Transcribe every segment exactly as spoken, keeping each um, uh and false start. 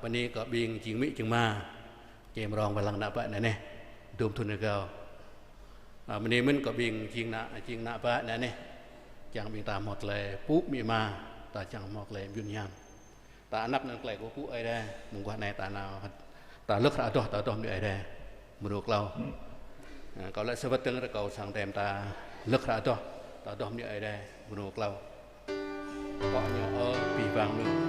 Bơni kơ ƀing jing amĭ jing ama, čem rong wai lăng ană bă anai neh, dum thŭn rơgao. A, bơni mơ̆n kơ ƀing jing ană, jing ană bă anai neh, čang ƀing ta hmâo tơlơi pŭ amĭ ama, ta čang hmâo tơlơi mơyun hiam. Ta anăp anăn tơlơi kơkuh pơpŭ Ơi Adai, mơguah anai ta nao, ta lơ̆k hră adoh, ta adoh mơnuih Ơi Adai mrô klâo. A, kâo laĭ sa wơ̆t dơ̆ng rơkâo sang tem ta lơ̆k hră adoh, ta adoh mơnuih Ơi Adai mrô klâo. Kâo ñu ơ abih bang mơnuih.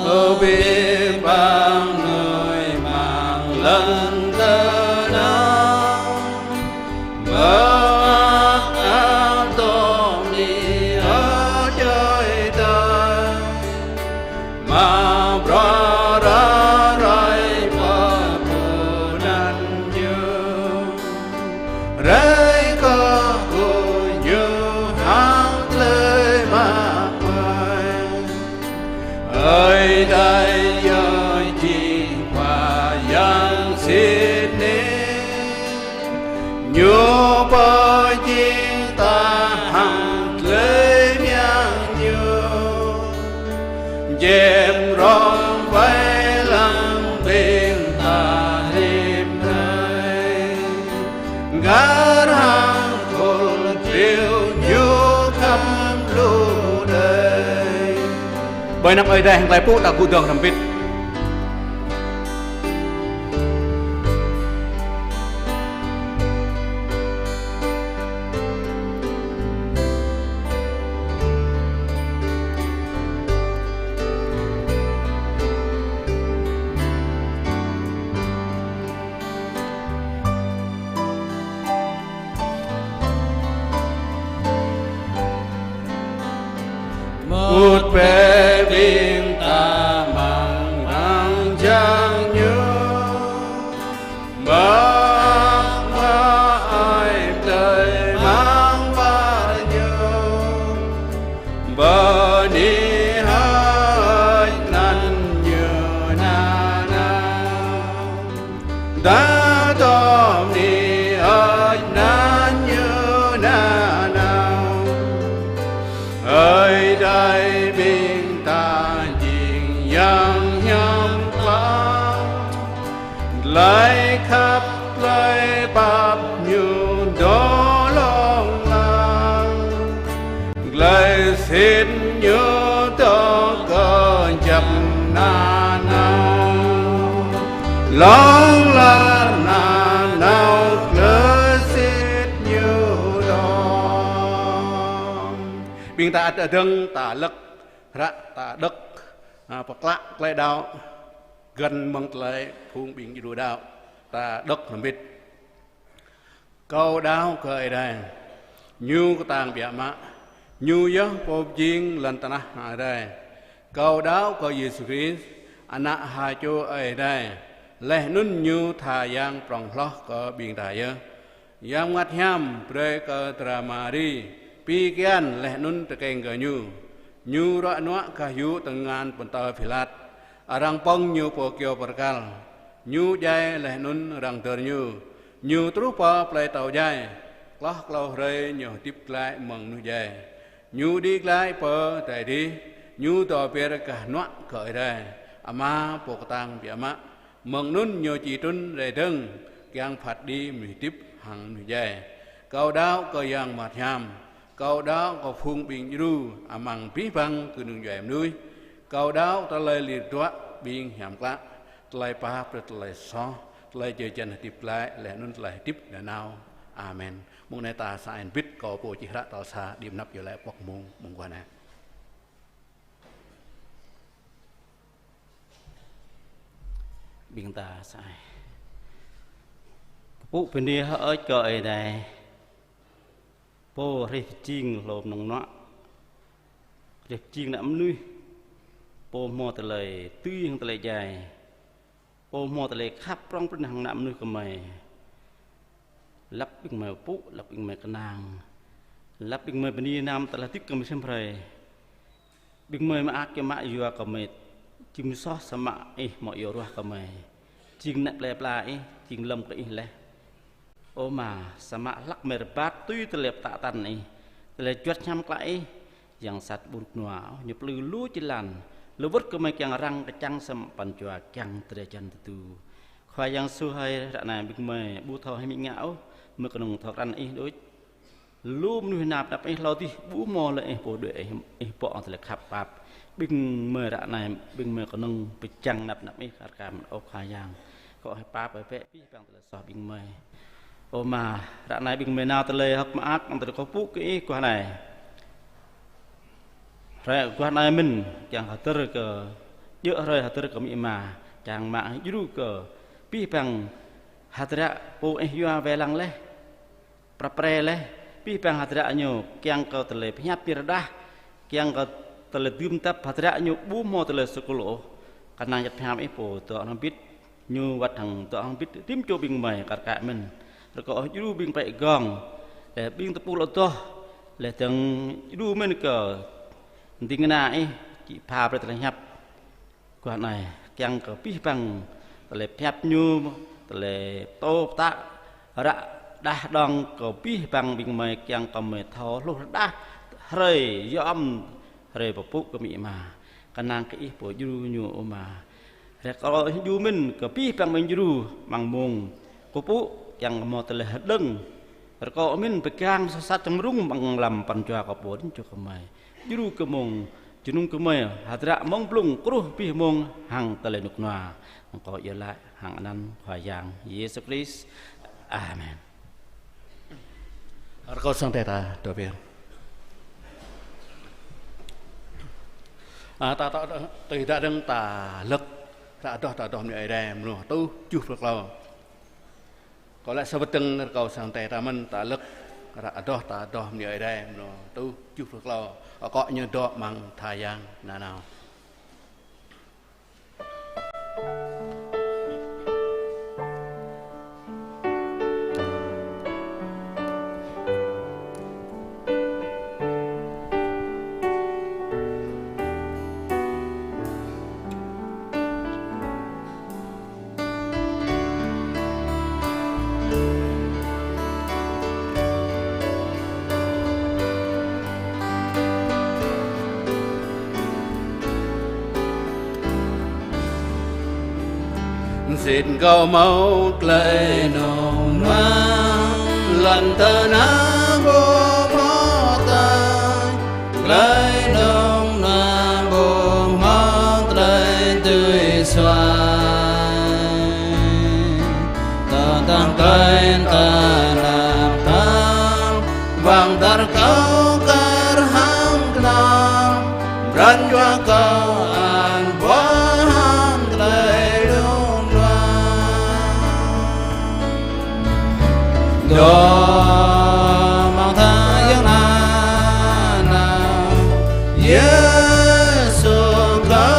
Ơ abih bang mơnuih amăng lŏn tơnah, mơak ăt tŏ bơni Ơi Adai, mă bruă ră ruai pơpŭ anăn Ñu. Rai kơ kơ Ñu hăng tơlơi mă ơi. Ơi Adai yơh jing Khua Yang sĭt nik. Ñu pơjing ta hăng tơlơi mơyang Ñu. Čem rong wai lăng ƀing ta hip rai, gah hăng khul triu Ñu khăp lu đơi. Ƀơi anăp Ơi Adai hăng tơlơi pŭ ta gŭ dơ̆ng hrŏm hơbĭt. Mŭt bĕ ƀing ta amăng anăn jang Ñu, mơak mơai tơlơi amăng ƀah Ñu. Bơni hơơč anăn Ñu nanao. Ta tŏ bơni hơơč anăn Ñu nanao. Ơi Adai ƀing ta jing Yang hiam klă. Tơlơi khăp tơlơi pap Ñu dŏ hlŏng lar. Tơlơi sĭt Ñu dŏ kơjăp nanao. Hlŏng lar nanao tơlơi sĭt Ñu dŏ. Ƀing ta ăt dơ̆ng ta lơ̆k hră ta đŏk, a, pơklă tơlơi đaŏ găn mơ̆ng tơlơi phung ƀing djru đaŏ. Ta đŏk hrŏm hơbĭt. Kâo đaŏ kơ Ơi Adai, Ñu kơtang biă mă, Ñu yơh Pô pơjing lŏn tơnah hăng adai. Kâo đaŏ kơ Yêsu Krist, Ană ha čô Ơi Adai, laih anŭn Ñu tha yang prŏng hloh kơ ƀing ta yơh. Yang Bơngăt Hiam brơi kơ dra Mari pi kian laih anŭn tơkeng kơ Ñu. Ñu ruă nuă gah yŭ tơngan pơtao Pilat. Arăng pơ̆ng Ñu pơ kyâo bơrkal. Ñu djai laih anŭn arăng dơr Ñu. Ñu truh pơ plơi atâo djai. Hloh klâo hrơi Ñu hơdip glaĭ mơ̆ng mơnuih djai. Ñu đĭ glaĭ pơ adai adih. Ñu dŏ be̱r gah hnuă kơ Ơi Adai Ama Pô kơtang biă mă. Mơ̆ng anŭn Ñu či trŭn rai dơ̆ng, kiăng phat kơđi mơnuih hơdip hăng mơnuih djai. Kâo đaŏ kơ Yang Bơngăt Hiam, kâo đaŏ kơ phung ƀing djru amăng abih bang kơnung djuai mơnuih. Kâo đaŏ tơlơi lir duă ƀing hiam klă, tơlơi pap brơi tơlơi soh, tơlơi jơjăn hơdip glaĭ, laih anŭn tơlơi hơdip nanao. Amen. Mông anai ta sa ai hơbĭt kâo pô čih hră tal sa, đĭ anăp yơh lĕ pŏk mông, mông guah anai. Ƀing ta sa ai. Kơkuh bơni hơơč kơ Ơi Adai, Pô hrih pơjing hlô mơnơ̆ng hnuă, hrih pơjing ană mơnuih, Pô hmâo tơlơi tui hăng tơlơi djai. Pô hmâo tơlơi khăp prŏng prin hăng ană mơnuih gơmơi. Lăp ƀing gơmơi pơpŭ, lăp ƀing gơmơi kơnang. Lăp ƀing gơmơi bơni năm tơlơi hơdip gơmơi sem hrơi. Ƀing gơmơi mơak kơ mă yua gơmơi jing soh, samơ̆ Ih hmâo iâu ruah gơmơi. Jing ană plơi pla Ih, jing lŏm kơ Ih laih. Ơ Ama, samơ̆ hlăk gơmơi rơbat tui tơlơi pơtă tăn Ih, tơlơi juăt hiam klă Ih, yang sat ƀu rơnŭk rơnua ôh, ñu plư lu jơlan, lu wơ̆t gơmơi kiăng răng kơčăng samơ̆ pran jua kiăng drơi jăn tơdu. Khua Yang Yêsu hơi, ră anai ƀing gơmơi ƀu thâo hĭ amĭ ngă ôh, gơmơi kơnơ̆ng thâo krăn Ih đôč. Lu mơnuih nao pơ anăp Ih hlâo adih ƀu hmâo lơi Ih pô đuaĭ Ih, Ih pô ƀơ̆ng tơlơi khăp pap. Ƀing gơmơi ră anai, ƀing gơmơi kơnơ̆ng pơčăng năp anăp Ih kar kaĭ mơ̆n ơ Khua Yang. Kâo hơi pap hơi bĕ abih bang tơlơi soh ƀing gơmơi. Ơ Ama, ră anai ƀing gơmơi nao tơlơi hơ̆k mơak, ƀing tơlơi kơkuh pơpŭ kơ Ih guah anai. Hrơi guah anai mơ̆n, kiăng hơdơr kơ, djơ̆ hrơi hơdơr kơ amĭ ama, kiăng mă djru kơ abih bang hơdră pô Ih yua wai lăng laih, prap pre laih, abih bang hơdră ñu, kiăng kơ tơlơi pơhiăp pơrơđah, kiăng kơ tơlơi dưm tăp hơdră ñu ƀu hmâo tơlơi sơkŭl ôh, kơnang juăt hiam Ih pô dŏ hrŏm hơbĭt, ñu wơ̆t hăng dŏ hrŏm hơbĭt rĭm čô ƀing gơmơi kar kaĭ mơ̆n. Rơkâo Ih djru ƀing pĕ gong, laih ƀing tơpul adoh, laih dơ̆ng djru mơ̆n kơ ding kơna Ih, či pha brơi tơlơi hiăp. Guah anai, kiăng kơ abih bang tơlơi pơhiăp ñu, tơlơi pơtô pơtă, ră đah đong kơ abih bang ƀing gơmơi kiăng kơ gơmơi thâo hluh rơđah hrơi yom, hrơi pơpŭ kơ amĭ ama. Kơnang kơ Ih pô djru ñu ơ Ama. Rơkâo Ih djru mơ̆n kơ abih bang ƀing djru amăng mông kơkuh pơpŭ kiăng kơ hmâo tơlơi hơđơ̆ng. Rơkâo mơ̆n pơgang soh sat čơmrŭng amăng lăm pran jua kơ pô rĭm čô gơmơi. Djru kơ mông jơnum gơmơi, hơdră mông blung truh abih mông hăng tơlơi rơnŭk rơnua. Kâo iâu laĭ hăng anăn Khua Yang Yêsu Krist. Amen. Rơkâo sang Ơi Adai ta dŏ pơyơr. A, ta, ta, ta, tui dah dơ̆ng ta lơ̆k, ră adoh, ta adoh mơnuih Ơi Adai, mơnuih tuh, tơjuh pluh klâo. Kâo laĭ sa wơ̆t dơ̆ng rơkâo sang Ơi Adai ta mơ̆n, ta lơ̆k, ră adoh, ta adoh mơnuih Ơi Adai, mơnuih tuh, tơjuh pluh klâo. Akŏ ñu dŏ amăng tha yang nanao. Sĭt kâo hmâo tơlơi rơnŭk rơnua, lŏn tơnah ƀu hmâo tah, tơlơi rơnŭk rơnua ƀu hmâo tơlơi tui suaih. Tơdang tơlơi tơnap tap, wang dar kâo kar hăng tơnap, pran jua kâo an bua hăng tơlơi rơnŭk rơnua. Dŏ amăng tha yang nanao, Yêsu kơ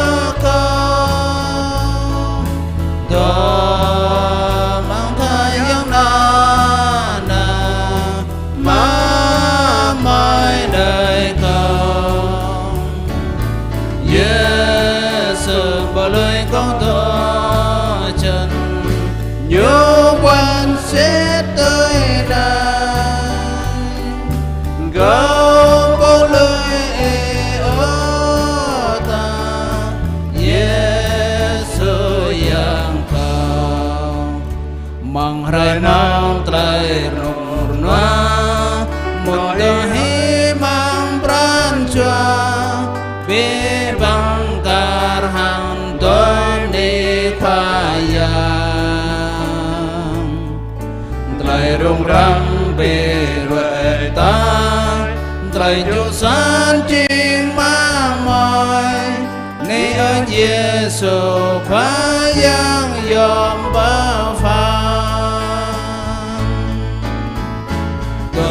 kâo. Dŏ amăng tha yang nanao, mă mơi đơi kâo. Yêsu pơlơi kâo dŏ čan, ñu ƀuăn sĭt tơlơi anai. Kâo pơlơi Ih ơ ta, Yêsu Yang kâo. Amăng hrơi anŭn tơlơi rơnŭk rơnua, mŭt tơ hĭ amăng pran jua, abih bang kar hăng tơlơi bơni Khua Yang. Tơlơi rŭng răng bĕ ruai ta, tơlơi djơ̆ sat jing mă mơi, Nê ơi Yêsu Khua Yang yom pơphan. Dŏ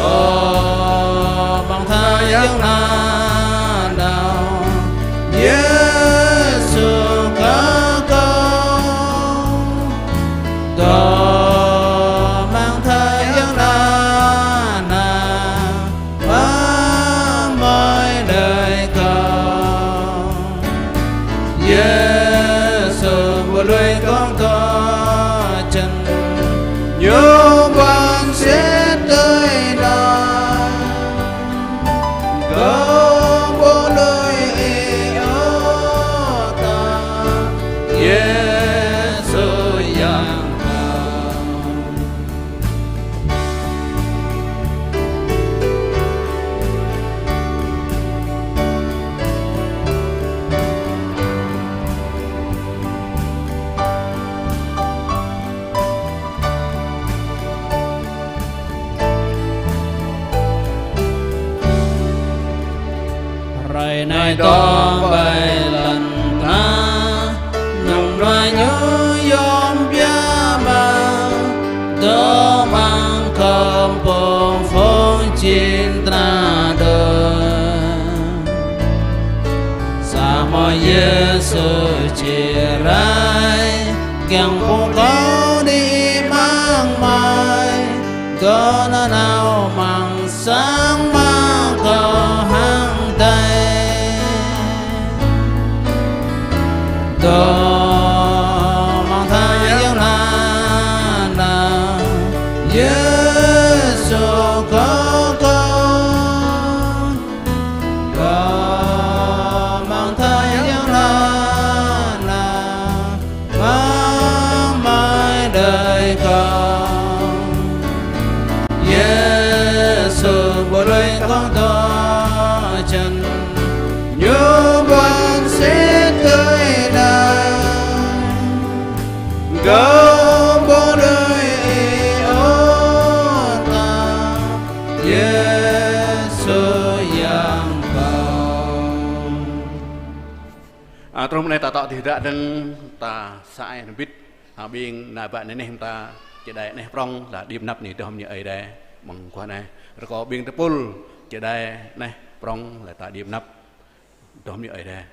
amăng tha yang nanao, Yêsu kơ kâo. Ñu ƀuăn sĭt tơlơi anai, gơ̆ ƀu lui ih ôh ta, Yêsu Yang ta. Hrơi anai dŏ ƀơi lŏn tơnah, mơñum dua ñu yôm biă mă, dŏ amăng kơmpong phung jing tơnah đơi. Samơ̆ Yêsu či rai, kiăng pơkŏn đĭ amăng mơi, gơ̆ nanao amăng sang mă kơ hăng đơi. Dŏ amăng tha yang hla anai, Yêsu kơ kâo. Dŏ amăng tha yang hla anai, amăng mơi đơi kâo. Yêsu ƀu lui kâo dŏ jăn, ñu ƀuăn sĭt tơlơi anai, gơ̆ ƀu lui ih ôh ta, Yêsu Yang kâo. A, truh mơ̆ng anai ta tŏ tih dă dơ̆ng, ta sa ai hơbĭt, a, ƀing ană bă anai neh ta čơđai neh prŏng, ta đĭ pơ anăp anai dŏ hơmâo ñu Ơi Adai, mơ̆ng guah anai. Rơkâo ƀing tơpul čơđai neh prŏng, ta đĭ pơ anăp dŏ hơmâo ñu Ơi Adai.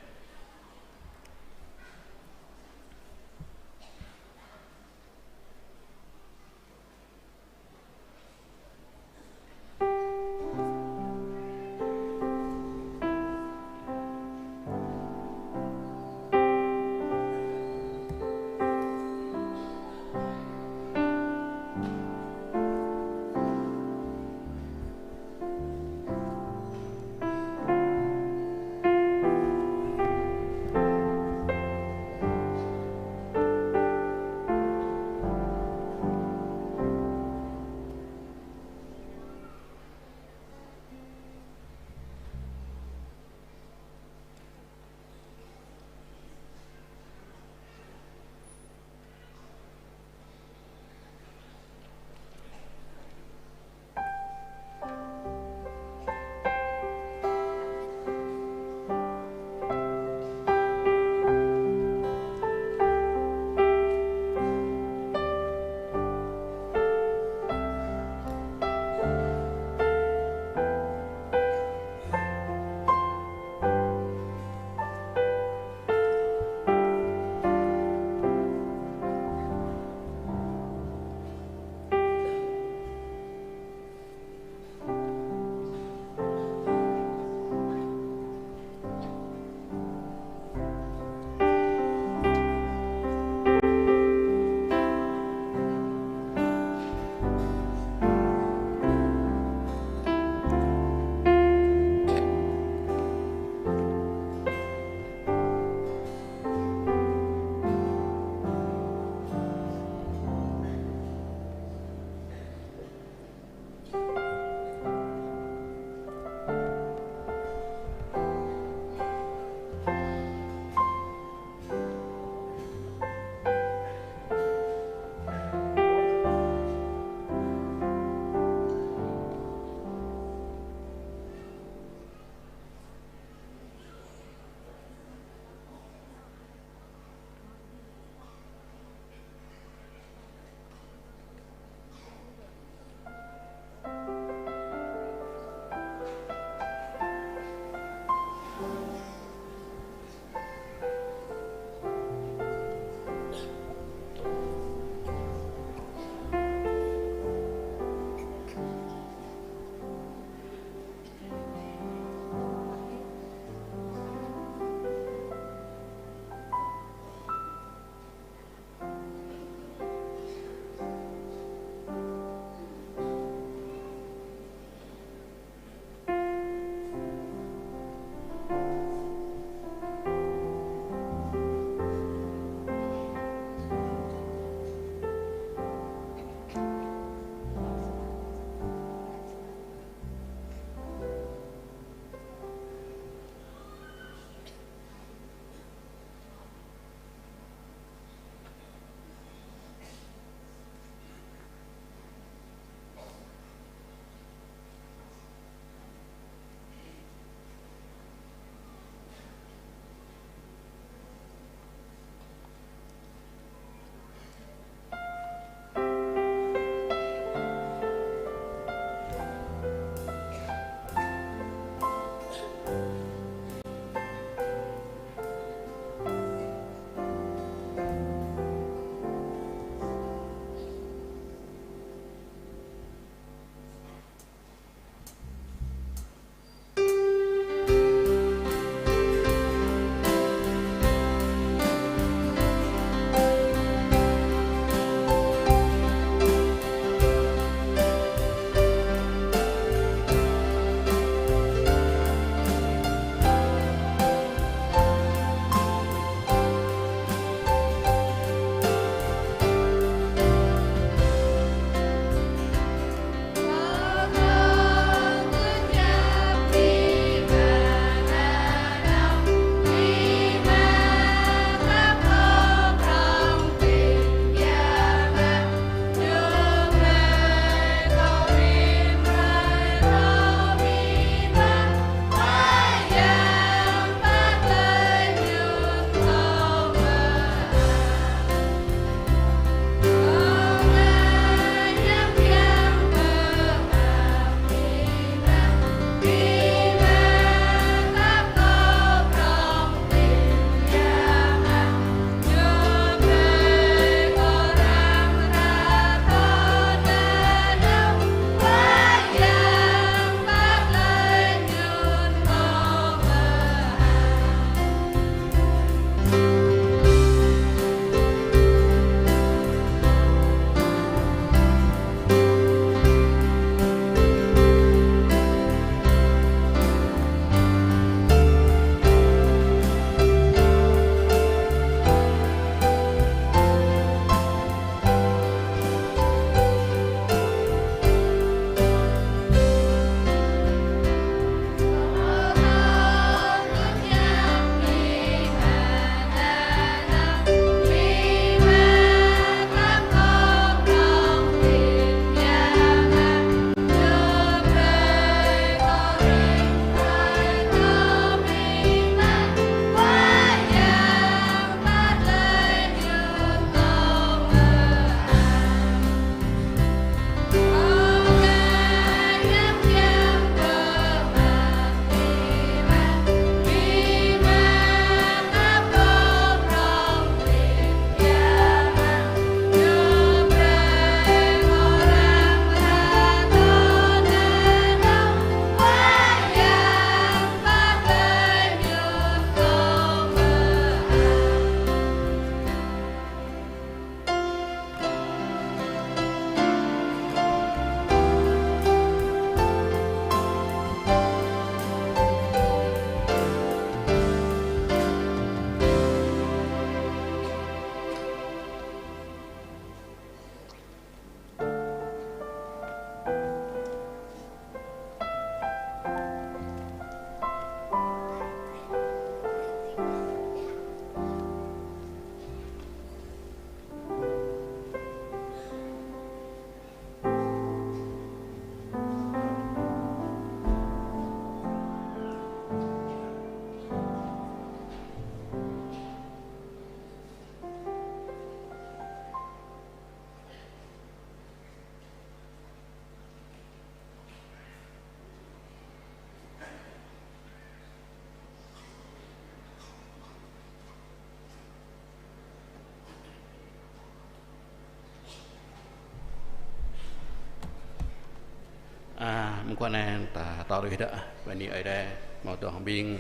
A, mơguah anai ta tŏ rơih dăk, bơni Ơi Adai, hmâo dŏ hăng ƀing,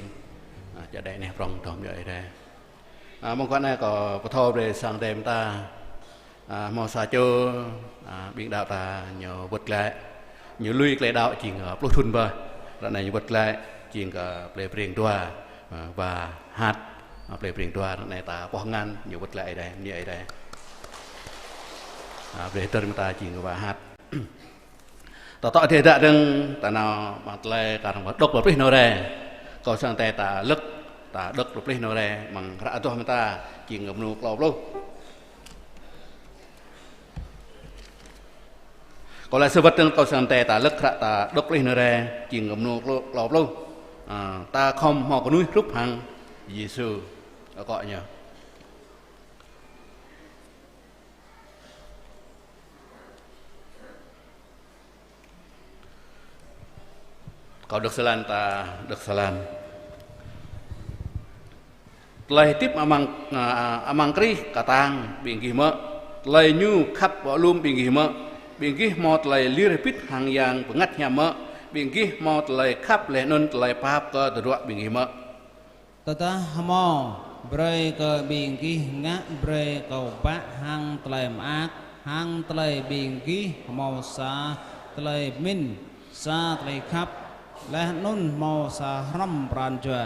a, čơđai neh prong dŏ hăng Ơi Adai. A, mơguah anai kâo pơthâo brơi sang Ơi Adai mơta, a, hmâo sa čô, a, ƀing đaŏ ta ñu wơ̆t glaĭ, ñu lui tơlơi đaŏ jing, a, pluh thŭn bơih, ră anai ñu wơ̆t glaĭ, jing kơ plơi Breng Dua, a, Wa Hat, a, plơi Breng Dua, ră anai ta pơ̆h ngăn, ñu wơ̆t glaĭ Ơi Adai, bơni Ơi Adai. A, brơi hơdơr mơta jing Wa Hat. Ta tŏ rơih dăk dơ̆ng, ta nao amăng tơlơi kar hăng pơđŏk pơplih nao rai. Kâo sang Ơi Adai ta lơ̆k, ta đŏk pơplih nao rai, amăng hră adoh mơta, jing kơ mơnu klâo pluh. Kâo laĭ sa wơ̆t dơ̆ng, kâo sang Ơi Adai ta lơ̆k hră ta đŏk pơplih nao rai, jing kơ mơnu klâo, klâo pluh. A, ta khŏm hmâo kơnuih hrup hăng Yêsu, akŏ ñu. Kâo đŏk sa lăn, ta đŏk sa lăn. Tơlơi hơdip amăng, a, amăng Krist kơtang ƀing gih mơ̆. Tơlơi ñu khăp pơalum ƀing gih mơ̆. Ƀing gih hmâo tơlơi lir hơbĭt hăng Yang Bơngăt Hiam mơ̆. Ƀing gih hmâo tơlơi khăp laih anŭn tơlơi pap kơ tơdruă ƀing gih mơ̆. Tơdah hmâo, brơi kơ ƀing gih ngă brơi kơ bă hăng tơlơi mơak, hăng tơlơi ƀing gih hmâo sa tơlơi pơmĭn, sa tơlơi khăp, laih anŭn hmâo sa hrŏm pran jua.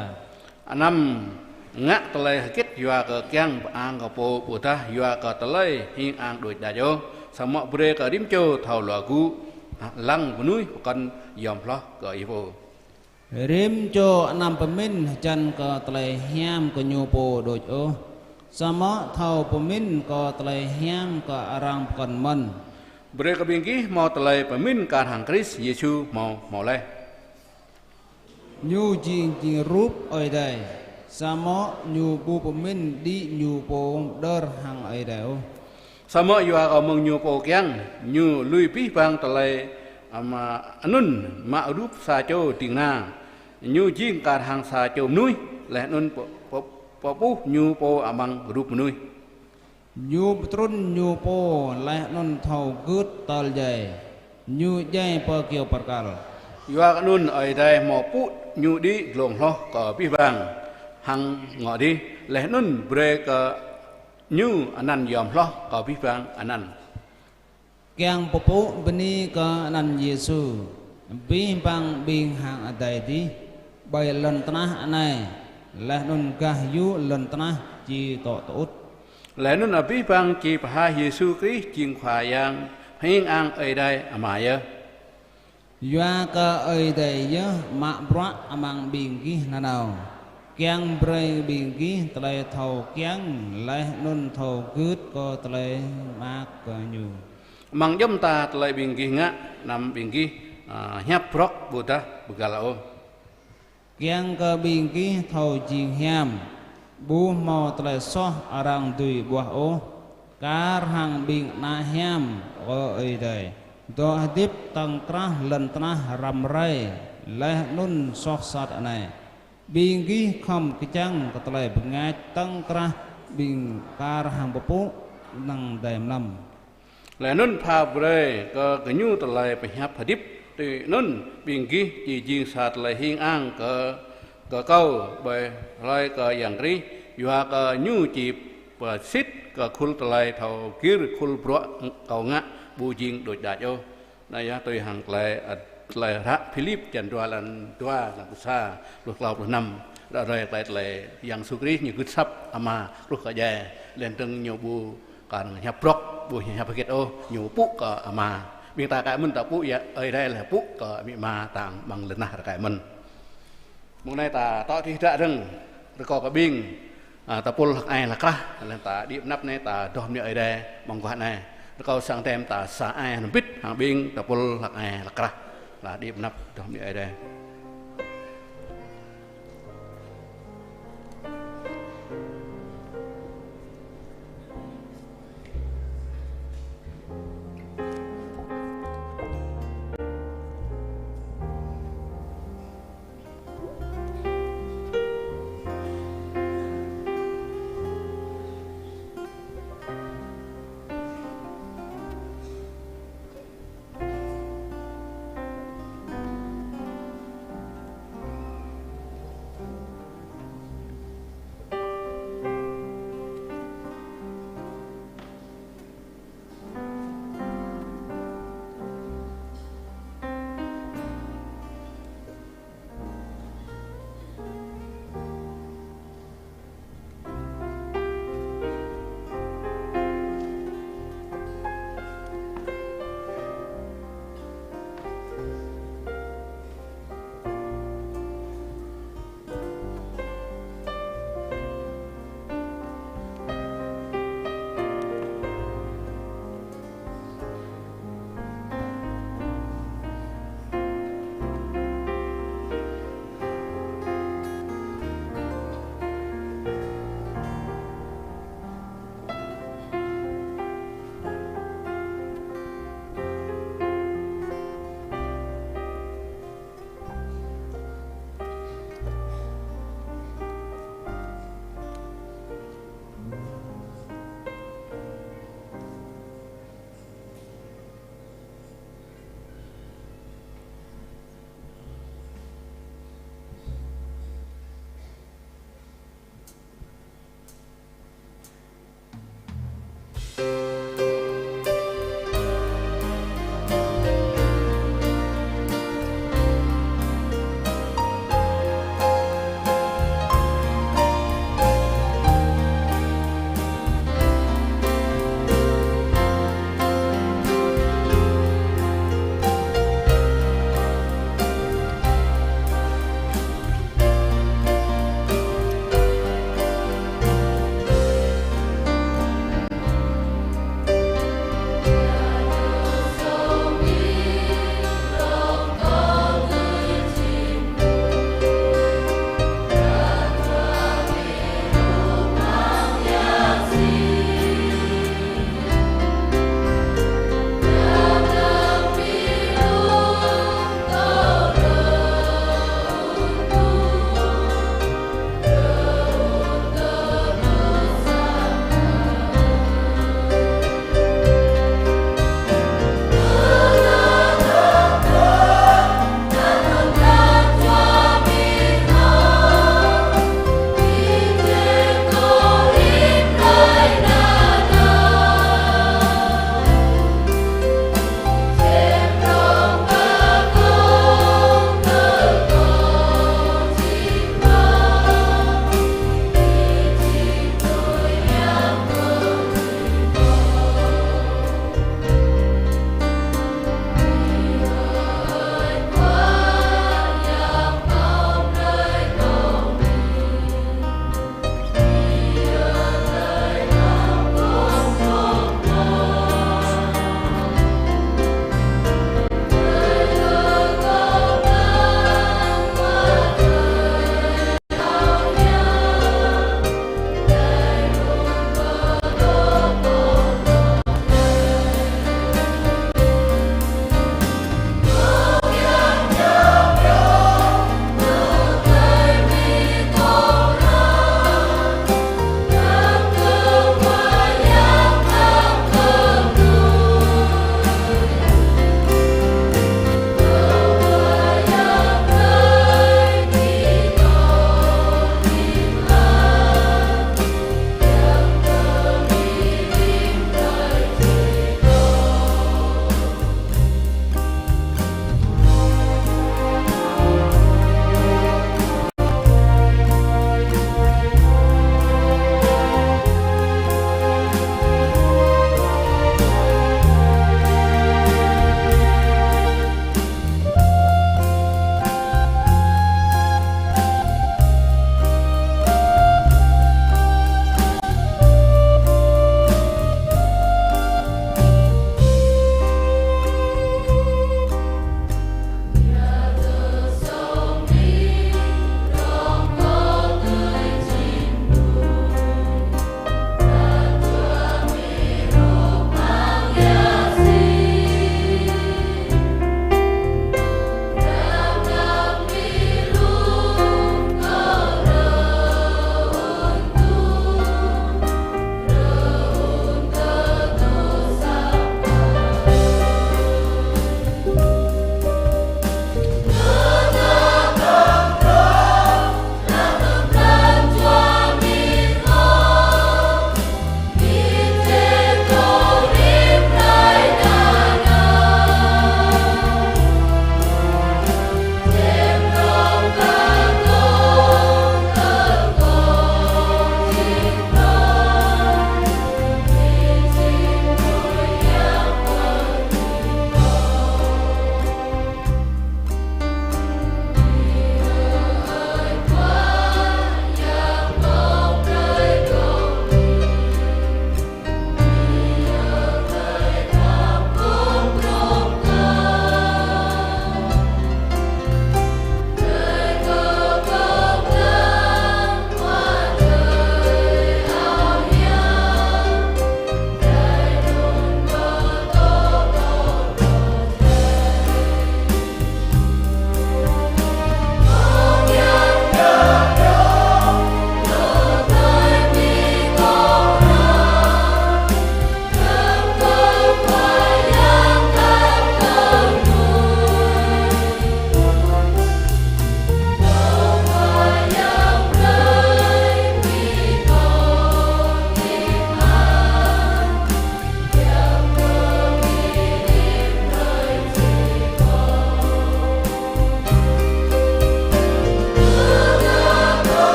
Anăm ngă tơlơi hơget yua kơ kiăng pơang kơ pô, ƀôdah yua kơ tơlơi hing ang đôč đač ôh, samơ̆ brơi kơ rĭm čô thâo luă gŭ, lăng mơnuih pơkŏn yom hloh kơ ih pô. Rĭm čô anăm pơmĭn hơjăn kơ tơlơi hiam kơ ñu pô đôč ôh, samơ̆ thâo pơmĭn kơ tơlơi hiam kơ arăng pơkŏn mơ̆n. Brơi kơ ƀing gih hmâo tơlơi pơmĭn kar hăng Krist Yêsu hmâo, hmâo laih. Ñu jing, jing rup Ơi Adai, samơ̆ ñu ƀu pơmĭn đĭ ñu pô pơđơr hăng Ơi Adai ôh. Samơ̆ yua kơ mơ̆ng ñu pô kiăng, ñu lui abih bang tơlơi, a, mă anŭn mă rup sa čô ding kơna. Ñu jing kar hăng sa čô mơnuih, laih anŭn pơ-, pơ-, pơƀuh ñu pô amăng rup mơnuih. Ñu pơtrŭn ñu pô laih anŭn thâo gưt tơl djai. Ñu djai pơ kơyâo bơrkal. Yua kơ anŭn Ơi Adai hmâo pŭ ñu đĭ glông hloh kơ abih bang hăng ngŏ adih, laih anŭn brơi kơ ñu anăn yom hloh kơ abih bang anăn. Kiăng pơpŭ bơni kơ anăn Yêsu, abih bang ƀing hăng adai adih, ƀơi lŏn tơnah anai, laih anŭn gah yŭ lŏn tơnah či tŏ tơŭt. Laih anŭn abih bang či pơhaih Yêsu Krist jing Khua Yang, hing ang Ơi Adai Ama yơh. Yua kơ Ơi Adai yơh mă bruă amăng ƀing gih nanao, kiăng brơi ƀing gih tơlơi thâo kiăng laih anŭn thâo gưt kơ tơlơi mơak kơ ñu. Amăng djŏp mơta tơlơi ƀing gih ngă, anăm ƀing gih, a, hiăp brŏk ƀôdah pơgal ôh. Kiăng kơ ƀing gih thâo jing hiam, ƀu hmâo tơlơi soh arăng dưi ƀuah ôh, kar hăng ƀing ană hiam kơ Ơi Adai, dŏ hơdip tŏng krah lŏn tơnah răm rai, laih anŭn soh sat anai. Ƀing gih khŏm kơčăng kơ tơlơi bơngač tŏng krah ƀing kar hăng pơpŭ năng dai mlam. Laih anŭn pha brơi kơ gơñu tơlơi pơhiăp hơdip, tui anŭn ƀing gih či jing sa tơlơi hing ang kơ, kơ kâo ƀơi hlơi kơ Yang Krist, yua kơ ñu či pơsit kơ khul tơlơi thâo gir khul bruă kâo ngă ƀu jing đôč đač ôh. Anai yơh tui hăng tơlơi, ơ, tơlơi hră Philip črăn dua, lăn dua, lăn pluh sa, pluh klâo, pluh năm. Ră ruai tơlơi, tơlơi Yang Yêsu Krist ñu gưt asăp Ama truh kơ djai, laih dơ̆ng ñu ƀu kar hiăp brŏk, ƀu hiăp hơget ôh, ñu pŭ kơ Ama. Ƀing ta rơkơi mơ̆n ta pŭ yơh, Ơi Adai laih pŭ kơ amĭ ama ta amăng lŏn tơnah rơkơi mơ̆n. Mông anai ta tŏ rơih dăk dơ̆ng, rơkâo kơ ƀing, a, tơpul hlăk ai hlăk krah, laih ta đĭ mơnăp anai ta dŏ bơni Ơi Adai mơguah anai. Rơkâo sang Ơi Adai ta sa ai hrŏm hơbĭt hăng ƀing tơpul hlăk ai hlăk krah, laih đĭ mơnăp dŏ bơni Ơi Adai.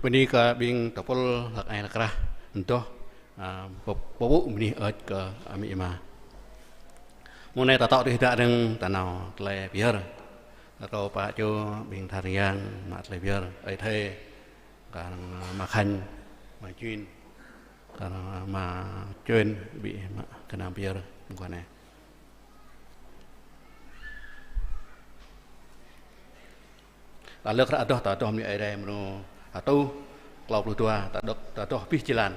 Bơni kơ ƀing tơpul hlăk ai hlăk krah, ndoh, a, pơ-, pơpŭ bơni hơơč kơ amĭ ama. Mông anai ta tŏ tui hơdră rơ̆ng ta nao tơlơi pơyơr. Rơkâo pă čô ƀing tha rơngiang mă tơlơi pơyơr. Ơi Thê, kơ Ama Khanh, Ama Jin, kơ Ama Jin, ƀing mă gơnam pơyơr mơguah anai. Ta lơ̆k hră adoh, ta adoh mơ̆ng Ơi Adai mrô hơtuh, klâo pluh dua, ta adoh, ta adoh abih jơlan.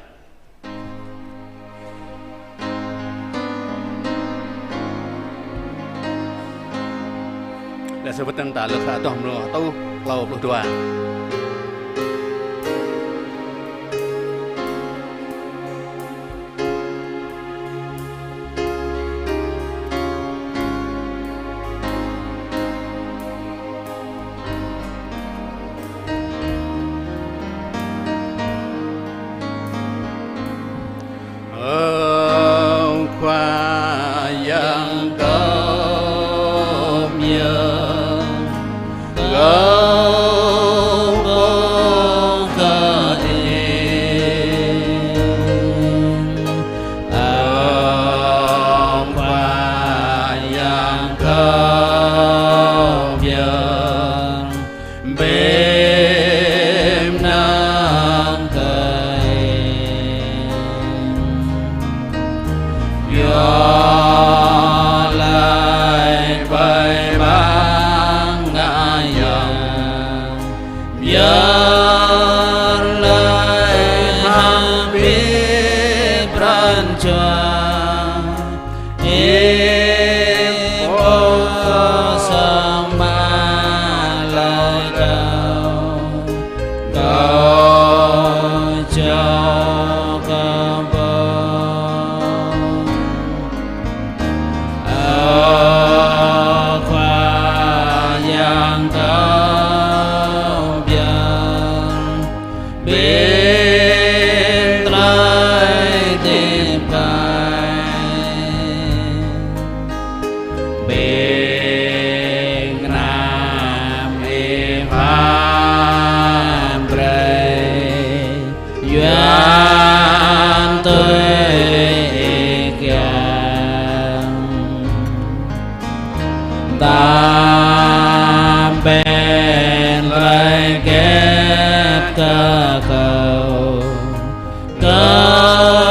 Laih sơwơ̆t anŭn ta lơ̆k hră adoh mrô hơtuh, klâo pluh dua. Ơ Khua Yang kâo pơyơr, kâo pơkă Ih. Ơ Khua Yang kâo pơyơr, bĕm nang kơ Ih. Yua laĭ ƀơi ƀăng ngă yang, yua laĭ hăng abih pran jua, Ih pô song mă laĭ kâo, kâo čŏk kơ Pô. Ơ Khua Yang kâo pơyơr, bĕm tơlơi hơdip ƀai, bĕm gơnam Ih pha brơi, yua tui Ih kiăng. Tơm pĕn tơlơi hơget kơ kâo, kâo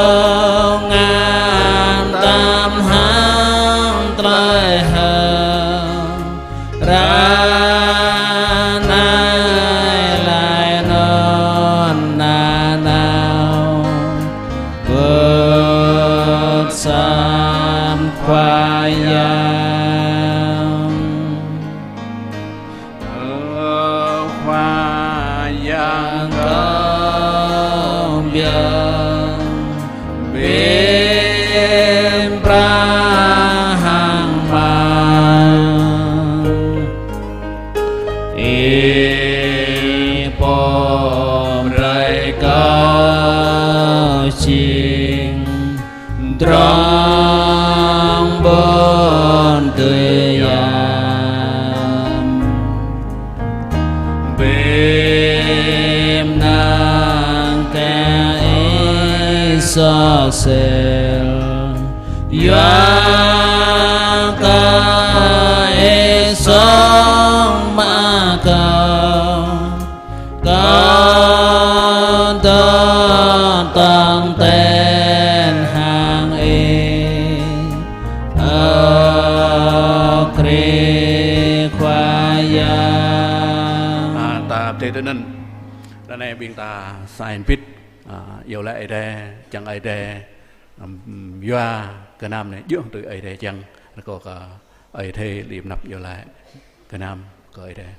ngă tơm hăng tơlơi hơ̆k. Ră anai laih anŭn nanao, kơkuh soh Khua Yang. Ơ Khua Yang kâo pơyơr, bĕm prah hăng mơ̆ng Ih pô brơi kâo jing drong ƀôn tui yam. Bĕm nang kơ Ih soh sel, yua kơ Ih song mă kâo. Kâo dŏ tong ten hăng Ih, ơ Krist Khua Yang. A, ta pơdơi tui anŭn. Ră anai ƀing ta sa ih bit, a, iâu laĭ Ơi Adai, čang Ơi Adai, ưm, yua gơnam anai djơ̆ tui Ơi Adai čang, rơkâo kơ Ơi Adai lĕ mơnăp iâu laĭ gơnam kơ Ơi Adai.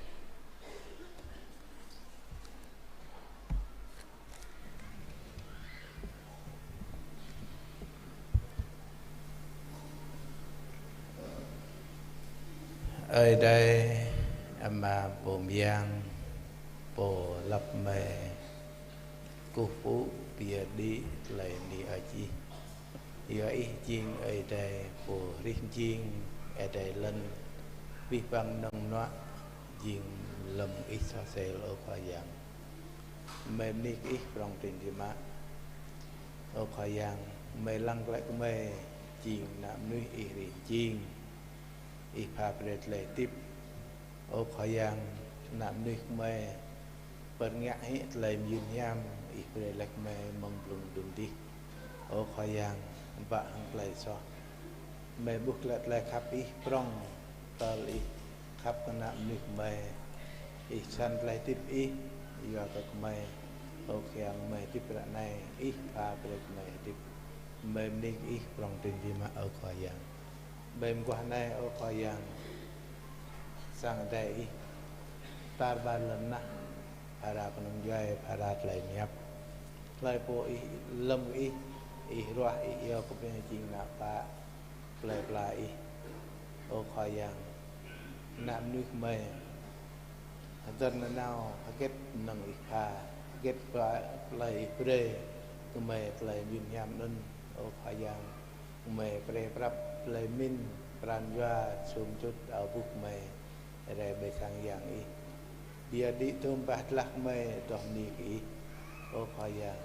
Ơi Adai, Ama pô mơyang, pô lăp mơi, kơkuh pơpŭ pơyơr đĭ tơlơi bơni hơơč Ih. Yua Ih jing Ơi Adai pô hrih mjing adai lŏn, abih bang mơnơ̆ng mơnuă jing lơ̆m Ih soh sel, ơ Khua Yang. Gơmơi bơni kơ Ih prong prin biă mă. Ơ Khua Yang, gơmơi lăng glaĭ gơmơi jing ană mơnuih Ih rĭm čĭng. Ih pha brơi tơlơi hơdip. Ơ Khua Yang, ană mơnuih gơmơi pơrơngiă hĭ tơlơi mơyun hiam Ih brơi laih gơmơi mơ̆ng blung đưm dih. Ơ Khua Yang, bă hăng tơlơi soh. Gơmơi ƀuh glaĭ tơlơi khăp Ih prong tơl Ih khăp kơ ană mơnuih gơmơi. Ih săn tơlơi hơdip Ih yua kơ gơmơi. Ơ Khua Yang, gơmơi hơdip ră anai, Ih pha brơi gơmơi hơdip. Gơmơi bơni kơ Ih prong prin biă mă, ơ Khua Yang. Ƀơi mơguah anai, ơ Khua Yang, sang Adai Ih tar ƀar lŏn tơnah, phara kơnung djuai, phara tơlơi pơhiăp. Hlơi pô Ih lơ̆m kơ Ih, Ih ruah, Ih iâu kơ gơmơi jing ană bă plơi pla Ih. Ơ Khua Yang, ană mơnuih gơmơi hơdơr nanao hơget mơnơ̆ng Ih pha, hơget pla-, plơi Ih brơi kơ gơmơi tơlơi mơyun hiam anŭn. Ơ Khua Yang, gơmơi brơi prăp tơlơi pơmĭn, pran jua, sum čut, ao bŭk gơmơi rai ƀơi sang Yang Ih. Pơyơr đĭ tơm bah tơlăk gơmơi adoh bơni kơ Ih. Ơ Khua Yang,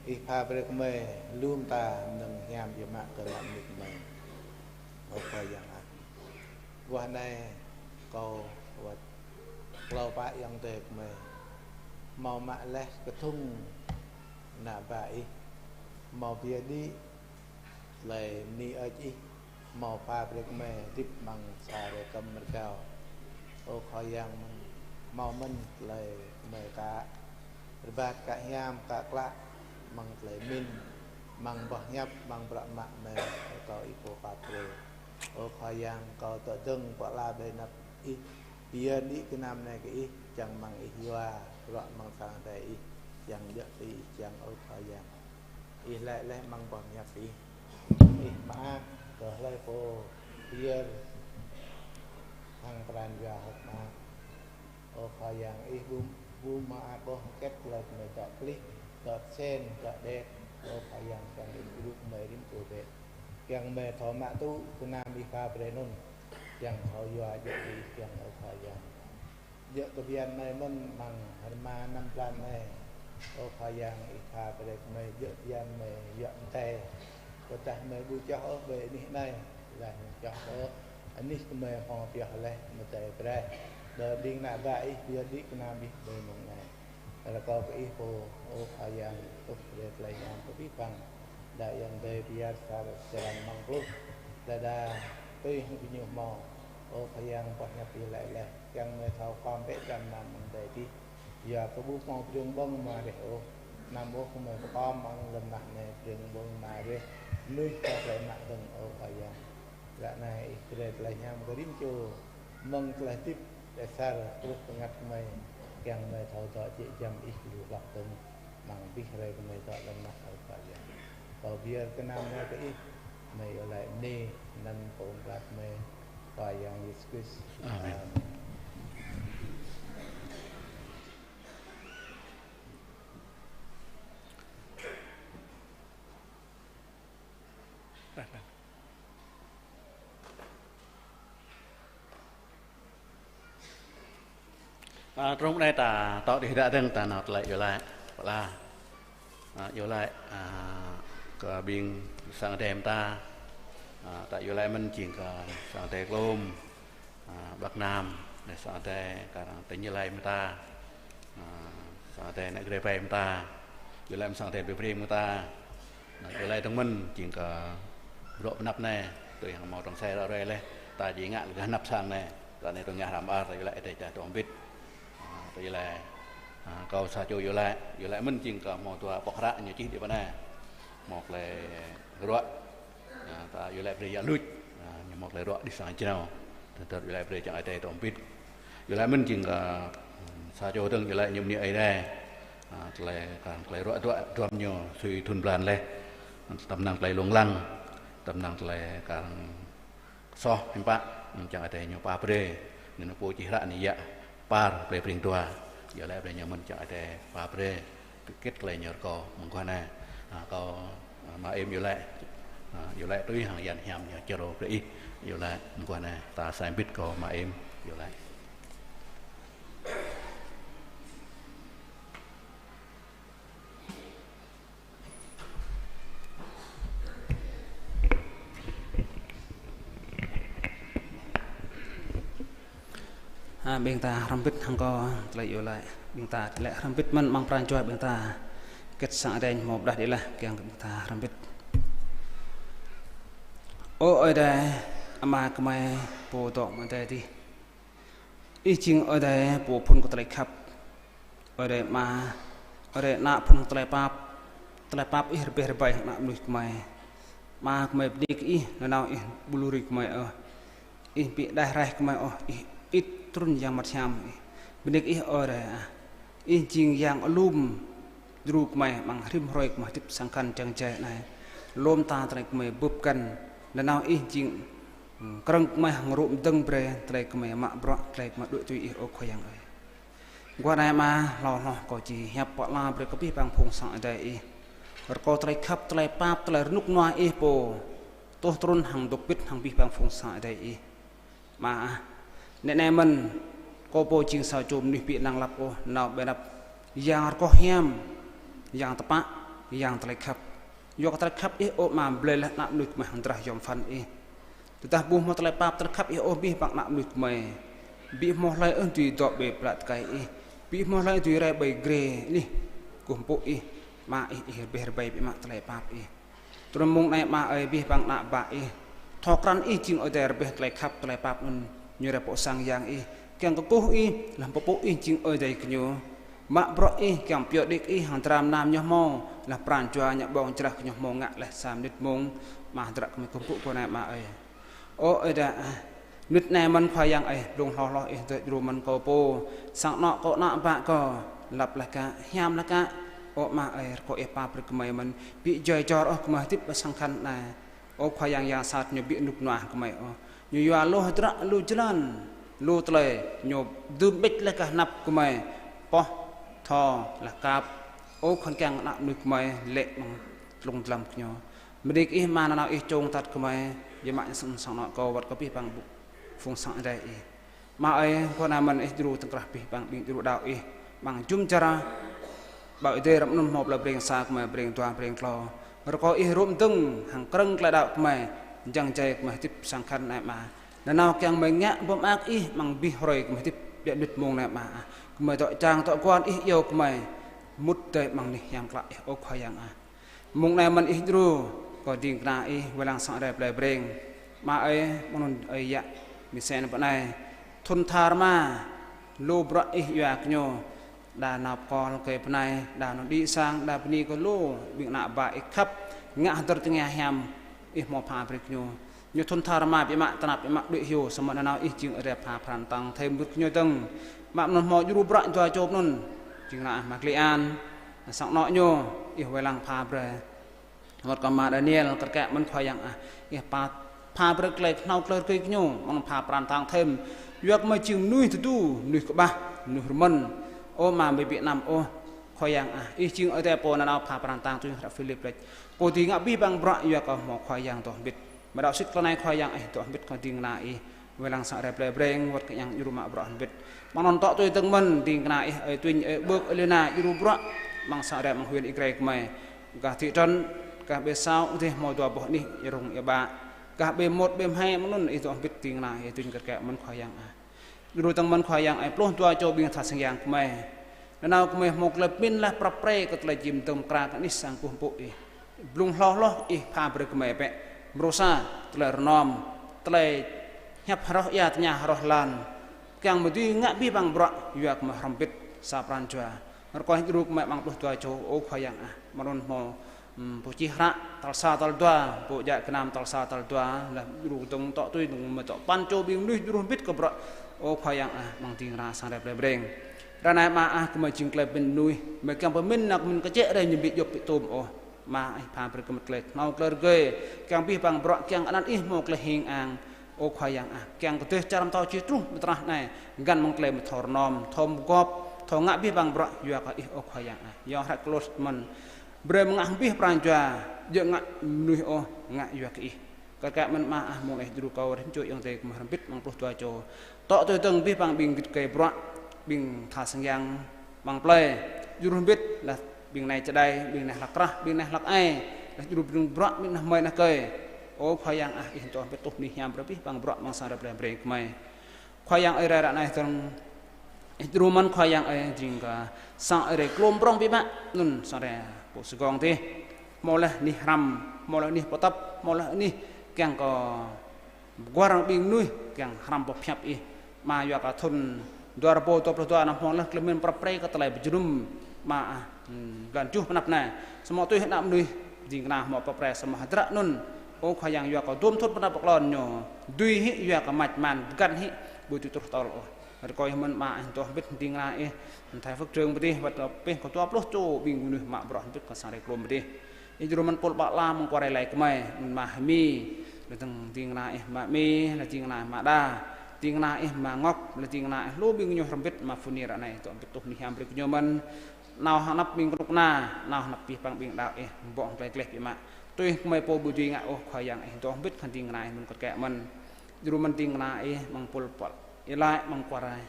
Ih pha brơi kơ gơmơi lu mơta mơnơ̆ng hiam biă mă kơ ană mơnuih gơmơi. Ơ Khua Yang ah. Guah anai kâo wơ̆t klâo pă ayŏng adơi gơmơi hmâo mă laih kơthŭng ană bă Ih, hmâo pơyơr đĭ tơlơi bơni hơơč Ih, hmâo pha brơi gơmơi hơdip amăng sa hrơi kơm rơgao. Ơ Khua Yang, hmâo mơ̆n tơlơi gơmơi ka rơbat, ka hiam, ka klă amăng tơlơi pơmĭn, amăng boh hiăp, amăng bruă mă gơmơi, rơkâo Ih pô pap brơi. Ơ Khua Yang, kâo dŏ dơ̆ng pơala ƀơi anăp Ih, pơyơr đĭ gơnam anai kơ Ih, čang mơ̆ng Ih yua bruă amăng sang Adai Ih, čang djơ̆ tui Ih čang, ơ Khua Yang. Ih laĭ laih amăng boh hiăp Ih, Ih mơak kơ hlơi pô pơyơr hăng pran jua hơ̆k mơak. Ơ Khua Yang, Ih ƀu, ƀu mơak ôh hơget tơlơi gơmơi dŏ plih, dŏ tơsen, dŏ đet. Ơ Khua Yang, kiăng Ih djru gơmơi rĭm čô bĕ. Kiăng gơmơi thâo mă tŭ gơnam Ih pha brơi anŭn, kiăng thâo yua djơ̆ tui Ih kiăng, ơ Khua Yang. Djơ̆ kơ bơyan gơmơi mơ̆n amăng rơma năm blan anai. Ơ Khua Yang, Ih pha brơi gơmơi djơ̆ bơyan gơmơi yua mơtai. Tơdah gơmơi ƀu čoh ôh ƀơi anih anai, laih anŭn čoh ôh anih gơmơi hmâo pioh laih mơtai braih. Đơđing ană bă Ih, pơyơr đĭ gơnam Ih ƀơi mông anai. Rơkâo kơ Ih pô, ơ Khua Yang, tuh brơi tơlơi hiam kơ abih bang đa ayŏng adơi pơyơr sa črăn mơ̆ng pluh, đa đa tui hăng gơñu hmâo. Ơ Khua Yang, boh hiăp Ih laĭ laih, kiăng gơmơi thâo khŏm bĕ dram gơnam amăng adai adih. Yua kơ ƀu hmâo brơi ƀơ̆ng mơ̆ng rĕh ôh, anăm ôh gơmơi pơkhŏm amăng lŏn tơnah anai brơi ƀơ̆ng mơ̆ng rĕh mơnuih, thâo tơlơi mă dơ̆ng, ơ Khua Yang. Ră anai Ih brơi tơlơi hiam kơ rĭm čô, mơ̆ng tơlơi hơdip đe sar truh pơngăt gơmơi, kiăng gơmơi thâo dŏ jĕ giăm Ih lu hloh dơ̆ng, amăng abih hrơi gơmơi dŏ lŏn tơnah, ơ Khua Yang. Kâo pơyơr gơnam anai kơ Ih, gơmơi iâu laĭ bơni anăn Pô Pơklaih gơmơi, Khua Yang Yêsu Krist. Amen. Amen. Ơ, truh anai ta dŏ đĭ hră dơ̆ng, ta nao tơlơi iâu laĭ. Pơala. Ơ, iâu laĭ, ơ, kơ ƀing sang Adai mơta. Ơ, ta iâu laĭ mơ̆n jing kơ sang Adai Klôm, ơ, Bắc Nam, sang Adai kar hăng tỉnh Gia Lai mơta. Ơ, sang Adai ană Grê Pai mơta. Iâu laĭ mơ̆n sang Adai Bri Breng mơta. Ơ, iâu laĭ dơ̆ng mơ̆n jing kơ bruă pơanăp anai, tui hăng hmâo trong sai ră ruai laih, ta či ngă kơ anăp sang anai. Ră anai tui ngă hră mơar, ta iâu laĭ Ơi Adai čang dŏ hơbĭt. Ơ, ta iâu laĭ, ơ, kâo sa čô iâu laĭ, iâu laĭ mơ̆n jing kơ hmâo dua pŏk hră ñu čih đĭ pơ anai. Hmâo tơlơi ruă, ơ, ta iâu laĭ brơi yă luč, ơ, ñu hmâo tơlơi ruă đĭ sang jrao. Tơdah iâu laĭ brơi čang Ơi Adai dŏ hơbĭt. Iâu laĭ mơ̆n jing kơ, ơ, sa čô dơ̆ng iâu laĭ ñu bơni Ơi Adai. Ơ, tơlơi kar hăng tơlơi ruă duă duăm ñu sui thun blan laih. Tơm năng tơlơi lông lăng, tơm năng tơlơi kar hăng soh hiư̆m pă, čang Ơi Adai ñu pap brơi. Anŭn pô čih hră anai yă Par Plei Pring Dua. Iâu laĭ brơi ñu mơ̆n čang Ơi Adai pap brơi hơget tơlơi ñu rơkâo mơguah anai. Ơ, kâo, ơ, mơ̆ êm iâu laĭ. Ơ, iâu laĭ tui hăng yan hiam ñu čơrô brơi ih. Iâu laĭ mơguah anai. Ta sai hơbĭt, kâo mơ̆ êm iâu laĭ. A, ƀing ta hrŏm hơbĭt hăng kâo tơlơi iâu laĭ. Ƀing ta lĕ hrŏm hơbĭt mơ̆n amăng pran jua ƀing ta. Hơget sang Adai hmâo pơdah đĭ laih, kiăng kơ ƀing ta hrŏm hơbĭt. Ơ Ơi Adai, Ama gơmơi, Pô dŏ amăng adai adih. Ih jing Ơi Adai, Pô phŭn kơ tơlơi khăp. Ơi Adai Ama, Ơi Adai Ană phŭn hăng tơlơi pap. Tơlơi pap Ih rơbeh rơbai hăng ană mơnuih gơmơi. Ama gơmơi bơni kơ Ih, nanao Ih ƀu lui gơmơi ôh. Ih ƀu đaih raih gơmơi ôh, Ih ĭt trŭn Yang Bơngăt Hiam Ih. Bơni kơ Ih Ơi Adai ah. Ih jing Yang alum djru gơmơi amăng rĭm hrơi gơmơi hơdip sang khan jăng jai anai. Lŏm ta tơlơi gơmơi bưp găn. Nanao Ih jing, ư, krơ̆ng gơmơi hăng rŭ mơdơ̆ng brơi tơlơi gơmơi mă bruă, tơlơi gơmơi đuaĭ tui Ih ơ Khua Yang ơi. Guah anai Ama, hlâo hloh kâo či hiăp pơala brơi kơ abih bang phung sang Ơi Adai Ih. Rơkâo tơlơi khăp, tơlơi pap, tơlơi rơnŭk rơnua Ih Pô tuh trŭn hăng dŏ hơbĭt hăng abih bang phung sang Ơi Adai Ih. Ama ah, anai anai mơ̆n, kâo pô jing sa čô mơnuih ƀu năng lăp ôh, nao ƀơi anăp Yang rơgoh hiam, Yang tơpă, Yang tơlơi khăp. Yua kơ tơlơi khăp Ih ơ Ama blơi laih ană mơnuih gơmơi hăng drah yom pơphan Ih. Tơdah ƀu hmâo tơlơi pap tơlơi khăp Ih ôh, abih bang ană mơnuih gơmơi ƀu hmâo hlơi ôh dưi dŏ ƀơi plă tơkai Ih, ƀu hmâo hlơi dưi rai ƀơi grê anih kơkuh pơpŭ Ih. Ama Ih, Ih rơbeh rơbai biă mă tơlơi pap Ih. Tui anŭn mông anai Ama ơi, abih bang ană bă Ih, thâo krăn Ih jing Ơi Adai rơbeh tơlơi khăp tơlơi pap anŭn, ñu rai pơ sang Yang Ih, kiăng kơkuh Ih, laih pơpŭ Ih jing Ơi Adai gơñu. Mă bruă Ih, kiăng pioh đĭ kơ Ih hăng dram nam ñu hmâo, laih pran jua ñu ƀơ̆ng jrah gơñu hmâo ngă laih sa mơnit mông, Ama hơdră kơmơi kơkuh pơpŭ kơ anai Ama ơi. Ơ Ơi Adai ah, mơnit anai mơ̆n Khua Yang ơi, blung hloh hloh Ih dŏ djru mơ̆n kâo pô, sang anŏ kâo, ană bă kâo, lăp laih kă, hiam laih kă. Ơ Ama ơi, rơkâo Ih pap brơi gơmơi mơ̆n, ƀu djơ̆ jor ôh gơmơi hơdip ƀơi sang khan anai. Ơ Khua Yang, Yang sat ñu ƀu rơnŭk rơnua gơmơi ôh. Ñu yua lu hơdră, lu jơlan, lu tơlơi, ñu dưm ƀĕč laih kơ anăp gơmơi, poh, thâo, laih kăp. Ơ khŏn kiăng ană mơnuih gơmơi lĕ amăng tlung dlăm gơñu. Bơni kơ Ih Ama, nanao Ih čong tăt gơmơi, biă mă sang, sang anŏ kâo wơ̆t kơ abih bang phung sang Ơi Adai Ih. Ama ơi, guah anai mơ̆n Ih djru tơkrah abih bang ƀing djru đaŏ Ih amăng jum dar, ƀơi adai ră anŭn hmâo plơi Breng Sa gơmơi, Breng Dua, Breng Klâo. Rơkâo Ih rŭ mơdơ̆ng hăng krơ̆ng tơlơi đaŏ gơmơi, jăng jai gơmơi hơdip sang khan anai Ama. Nanao kiăng gơmơi ngă pơmơak Ih amăng abih hrơi gơmơi hơdip, biă mơnit mông anai Ama ah. Gơmơi dŏ čang dŏ guan Ih iâu gơmơi mŭt dơi amăng anih hiam klă Ih ơ Khua Yang ah. Mông anai mơ̆n Ih djru kơ ding kơna Ih wai lăng sang Ơi Adai plơi Breng. Ama ơi, mơ̆ng anŭn ơi yă, mơsĕ anai pơ anai, thŭn tha rơma, lu bruă Ih yua kơ ñu, đa nao pơkŏl kơi pơnai, đa nao đĭ sang, đa bơni kơ lu ƀing ană bă Ih khăp, ngă hơdơr tơngia hiam Ih hmâo pha brơi kơ ñu. Ñu thŭn tha rơma biă mă tơnap biă mă đuaĭ hyu, samơ̆ nanao Ih jing Ơi Adai pha pran tăng thêm brơi kơ ñu dơ̆ng. Mă mơ̆n hmâo djru bruă dua čô mơ̆n, jing ană Mă Klê An, sang anŏ ñu, Ih wai lăng pha brơi. Wơ̆t kơ Ama Daniel, kơrkă mơ̆n Khua Yang ah, Ih pha, pha brơi tơlơi kơhnâo tơlơi rơgơi kơ ñu, mơ̆n pha pran tăng thêm. Yua kơ gơmơi jing mơnuih tơdu, mơnuih kơƀah, mơnuih rơmơ̆n. Ơ Ama, gơmơi ƀu anăm ôh, Khua Yang ah, Ih jing Ơi Adai pô nanao pha pran tăng tui hră Philip laĭ. Pô dưi ngă abih bang bruă yua kơ hmâo Khua Yang dŏ hơbĭt. Mơ̆ng đaŏ sĭt tơlơi anai Khua Yang Ih dŏ hơbĭt kơ ding kơna Ih. Wai lăng sang Ơi Adai plơi Breng, wơ̆t kơ yang djru mă bruă hơbĭt. Mơ̆ng anŭn tŏ tui dơ̆ng mơ̆n, ding kơna Ih, ơi Tuñ, ơi Bơk, ơi Lina, djru bruă amăng sang Ơi Adai amăng huyện Ia Grai gơmơi. Gah thị trấn, gah ƀơi Săo, dih hmâo dua boh anih, Ia Rông, Ia Bă. Gah ƀơi Môt, ƀơi Mhe, mơ̆ng anŭn Ih dŏ hơbĭt ding kơna Ih, Ih Tuñ kơrkă mơ̆n Khua Yang ah. Djru dơ̆ng mơ̆n Khua Yang ơi, pluh dua čô ƀing tha sang yang gơmơi. Nanao gơmơi hmâo tơlơi pơmĭn laih prăp pre kơ tơlơi jim dơ̆ng mơkra kơ anih sang kơkuh pơpŭ Ih. Blung hloh hloh Ih pha brơi gơmơi bĕ. Mrô sa, tơlơi rơnom, tơlơi hiăp hroh ia tơña hroh lan. Kiăng gơmơi dưi ngă abih bang bruă, yua gơmơi hrŏm hơbĭt sa pran jua. Rơkâo Ih djru gơmơi amăng pluh dua čô, ơ Khua Yang ah. Mơ̆ng anŭn hmâo, ưm, pô čih hră, tal sa, tal dua, pô djă gơnam tal sa, tal dua, laih djru dơ̆ng tŏ tui dơ̆ng mơ̆ tŏ păn čô ƀing mơnuih djru hơbĭt kơ bruă, ơ Khua Yang ah, amăng ding kơna sang Ơi Adai plơi Breng. Ră anai Ama ah, gơmơi jing tơlơi pơmĭn mơnuih, gơmơi kiăng pơmĭn ană gơmơi kơčĕ rai ñu ƀu djŏp ƀu tôm ôh. Ama ah, Ih pha brơi gơmơi tơlơi kơhnâo tơlơi rơgơi, kiăng abih bang bruă, kiăng anăn Ih hmâo tơlơi hing ang. Ơ Khua Yang ah, kiăng kơdih čar pơtao či truh ƀơi tơnah anai, găn mơ̆ng tơlơi mơ̆ thâo rơnom, thâo pơgop, thâo ngă abih bang bruă, yua kơ Ih ơ Khua Yang ah. Yua hră Kôlôs mơ̆n. Brơi mơ̆ ngă hăng abih pran jua, djơ̆ ngă mơnuih ôh, ngă yua kơ Ih. Kơrkă mơ̆n Ama ah, mông anai djru kâo rĭm čô ayŏng adơi gơmơi hrŏm hơbĭt amăng pluh dua čô. Tŏ tui dơ̆ng abih bang ƀing git gai bruă, ƀing tha sang yang amăng plơi, djru hơbĭt laih ƀing nai čơđai, ƀing nai hlăk krah, ƀing nai hlăk ai, laih djru ƀing bruă, ƀing nai mơi nai kơi. Ơ Khua Yang ah, Ih dŏ hơbĭt tuh bơni hiam brơi abih bang bruă amăng sang Ơi Adai plơi Breng gơmơi. Khua Yang ơi, ră anai tơl ih djru mơ̆n Khua Yang ơi, jing kơ sang ơi rai klum prong biă mă anŭn, sang rai pô sơgong dih. Hmâo laih anih hrăm, hmâo laih anih pơtăp, hmâo laih anih kiăng kơ guar ƀing mơnuih kiăng hrăm pơhiăp ih. Ama, yua kơ thŭn dua rơbâo dua pluh dua anai hmâo laih tơlơi mĭn prăp pre kơ tơlơi pơjơnum. Ama ah, hmm, blan tơjuh pơanăp anai. Samơ̆ tui ană mơnuih ding kơna hmâo prăp pre samơ̆ hơdră anŭn. Ơ Khua Yang, yua kơ dôm thŭn pơanăp pơklŏn ñu dưi hĭ, yua kơ mač man pơgăn hĭ, ƀu dưi truh tơl ôh. Rơkâo ih mơ̆n Ama ah, dŏ hơbĭt ding kơna ih, Thai Phước Trương pơ adih, wơ̆t pĕ kơ dua pluh čô ƀing mơnuih mă bruă hơbĭt kơ sang rai klum pơ adih. Ih djru mơ̆n pul pă la mơ̆ng kuar rai lai kơmơi, anŭn Ama Hmi, laih dơ̆ng ding kơna ih Ama Mi, laih ding kơna ih Ama Đa, ding kơna ih Ama Ngŏk, laih ding kơna ih lu ƀing ñu hrŏm hơbĭt, Ama Phuni ră anai dŏ hơbĭt tuh anih hiam brơi kơ ñu mơ̆n. Nao hơnăp ƀing kơnuk kơna, nao hơnăp abih bang ƀing đaŏ ih, ƀơ̆ng tơlơi gleh biă mă. Tui kơmơi pô ƀu dưi ngă ôh, Khua Yang ih dŏ hơbĭt kơ ding kơna ih mơ̆n kơt kĕ mơ̆n. Djru mơ̆n ding kơna ih mơ̆ng pul pă, ih laĭ mơ̆ng kuar rai.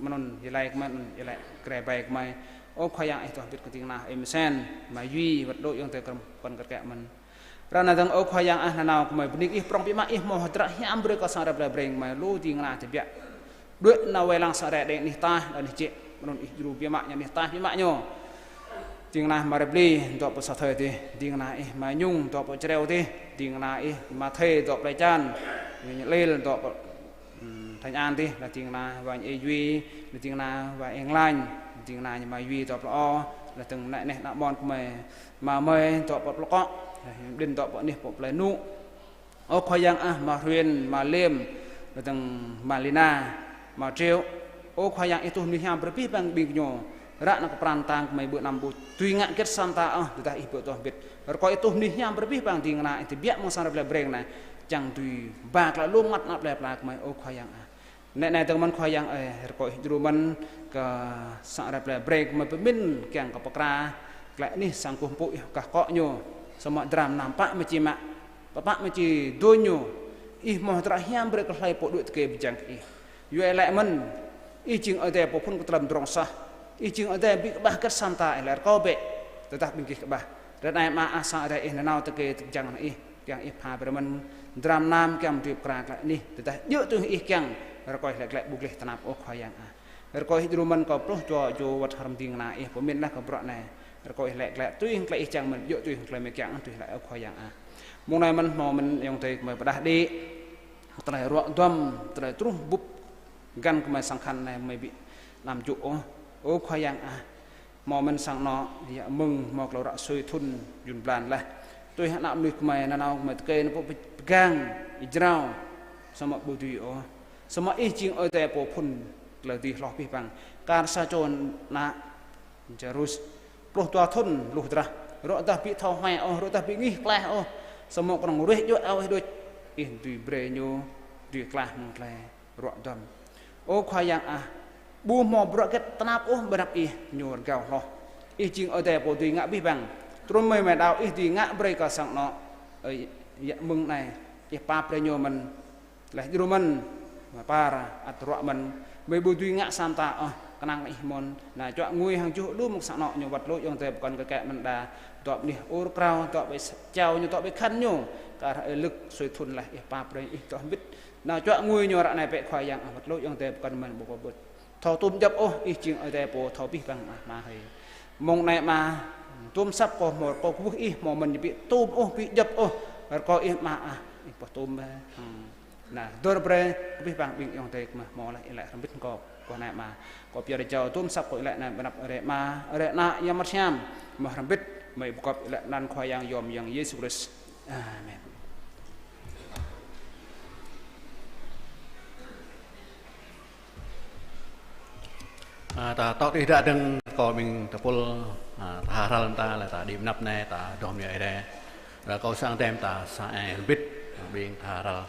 Mơnŭn ih laĭ kơmơi, anŭn ih laĭ kơ rai ƀai kơmơi. Ơ Khua Yang ih dŏ hơbĭt kơ ding kơna ih Mơsen, Ama Yuy, wơ̆t lu ayŏng adơi kơ hrŏm pơkŏn kơt kĕ mơ̆n. Ră anai dơ̆ng ơ Khua Yang ah, nanao kơmơi bơni kơ ih prong biă mă, ih hmâo hơdră hiam brơi kơ sang rai plei Breng kơmơi lu ding kơna tơbiă. Đuaĭ nao wai lăng sang rai đĕ anih ataih, đa anih jĕ. Mơnŭn ih djru biă mă ñu anih ataih biă mă ñu. Ding kơna ih Ama Rơbli, dŏ pơ Sa Thơi dih, ding kơna ih Ama Nhung, dŏ pơ Čreo dih, ding kơna ih Ama Thê, dŏ plei Čan, ñu Lil, dŏ pơ Hmm, Thanh An dih, laih ding kơna wa ih Yuy, laih ding kơna wa ih Nglañ, laih ding kơna ñu Ama Yuy dŏ plơi O, laih dơ̆ng anai neh ană mon kơmơi, Ama Mơi dŏ pơ Plơi Kŏ, laih Đin dŏ pơ anih pơ plơi Nŭ. Ơ Khua Yang ah, Ama Hriên, Ama Liêm, laih dơ̆ng Ama Lina, Ama Triệu. Ơ Khua Yang ih tuh mơnuih hiam brơi abih bang ƀing ñu. Ră anai kơ pran tang kơmơi ƀu anăm ƀu dưi ngă hơget sa mơta ôh, tơdah ih ƀu dŏ hơbĭt. Rơkâo ih tuh mơnuih hiam brơi abih bang ding kơna ih tơbiă mơ̆ng sang rai plei Breng anai. Čang dưi ba klă lŏm mơngăt ană plei pla kơmơi, ơ Khua Yang ah. Anai anai dơ̆ng mơ̆n Khua Yang ơi, rơkâo ih djru mơ̆n kơ sang rai plei Breng kơmơi pơmĭn kiăng kơ pơkra, klă anih sang kơkuh pơpŭ ih kah akŏ ñu. Samơ̆ dram nam pă mă či mă, pă pă mă či dŏ ñu. Ih hmâo hơdră hiam brơi kơ hlơi pô đuaĭ tơkê pơjing kơ ih. Yua ih laĭ mơ̆n, ih jing Ơi Adai pô phŭn kơ tơlơi pơdrŏng sah. Ih jing Ơi Adai ƀu kơƀah hơget sa mơta, ih laĭ rơkâo bĕ. Tơdah ƀing gih kơƀah. Ră anai Ama ah, sang rai ih nanao tơkê tơjăng ih, kiăng ih pha brơi mơ̆n dram nam kiăng dưi pơkra klă anih. Tơdah djơ̆ tui ih kiăng, rơkâo ih laĭ glaĭ ƀu gleh tơnap ôh Khua Yang ah. Rơkâo ih djru mơ̆n kơ pluh čô čô wơ̆t hrŏm ding kơna ih pơmĭn laih kơ bruă anai. Rơkâo ih laĭ glaĭ tui hăng tơlơi ih čang mơ̆n, djơ̆ tui hăng tơlơi mơi kiăng, tui laĭ ơ Khua Yang ah. Mông anai mơ̆n hmâo mơ̆n ayŏng adơi kơmơi pơđah đĭ. Tơlơi ruă duăm, tơlơi truh bưp găn kơmơi sang khăn anai kơmơi ƀu anăm jŭ ôh. Ơ Khua Yang ah, hmâo mơ̆n sang anŏ, yă mơ̆ng hmâo klâo ră sui thŭn jun blan laih. Tui hăng ană mơnuih kơmơi nanao kơmơi tơkê nao pơ pơgang, ih jrao, samơ̆ ƀu dưi ôh. Samơ̆ ih jing Ơi Adai pô phŭn tơlơi dưi hloh abih bang. Kar sa čô ană Jairus, pluh dua thŭn luh drah, rŏ dah ƀu thâo huai ôh, rŏ dah ƀu ngih klaih ôh, samơ̆ kơnơ̆ng ruih djuai ao ih đôč, ih dưi brơi ñu dưi klaih mơ̆ng tơlơi ruă duăm. Ơ Khua Yang ah, ƀu hmâo bruă hơget tơnap ôh ƀơi anăp ih, ñu rơgao hloh. Ih jing Ơi Adai pô dưi ngă abih bang. Trŭn mơi mơi đaŏ ih dưi ngă brơi kơ sang anŏ, ơ, yă mơ̆ng anai, ih pap brơi ñu mơ̆n. Laih djru mơ̆n, mă par, ăt ruă mơ̆n, mơi ƀu dưi ngă sa mơta ôh, kơnang ih mơ̆n, nao čuă ngui hăng juh lu mơ̆ng sang anŏ ñu wơ̆t lu ayŏng adơi pơkŏn kơ kĕ mơ̆n đa, dŏ anih ur krao, dŏ ƀơi s-, čao ñu, dŏ ƀơi khăn ñu, kar hăng ơi lơ̆k sui thŭn laih ih pap brơi ih dŏ hơbĭt. Nao čuă ngui ñu ră anai bĕ Khua Yang ah, wơ̆t lu ayŏng adơi pơkŏn mơ̆n ƀu kơ ƀut. Thâo tŭm djŏp ôh, ih jing Ơi Adai pô thâo abih bang ah Ama hơi. Mông anai Ama, tŭm asăp kâo hmâo rơkâo kwưh ih hmâo mơ̆n ñu ƀu tŭm ôh, ƀu djŏp ôh, rơkâo ih Ama ah, ih pô tŭm bĕ. Hmm. Nao, dơr brơi, abih bang ƀing ayŏng adơi kơmơi hmâo laih ih laĭ hrŏm hơbĭt kâo, kâo anai Ama. Kâo pơyơr rơjâo tŭm asăp kâo ih laĭ anai ƀơi anăp Ơi Adai Ama, Ơi Adai Ană, Yang Bơngăt Hiam, mơ̆ hrŏm hơbĭt, mơi pơgop ih laĭ anăn Khua Yang yom Yang Yêsu Krist. Amen. Ơ, ta tŏ tih dă dơ̆ng kơ ƀing tơpul, ơ, ta hơral ta, laih ta đĭ mơnăp anai, ta dŏ mơ̆ng Ơi Adai. Ră kâo sang tem ta sa ai hơbĭt, ƀing ta hơral.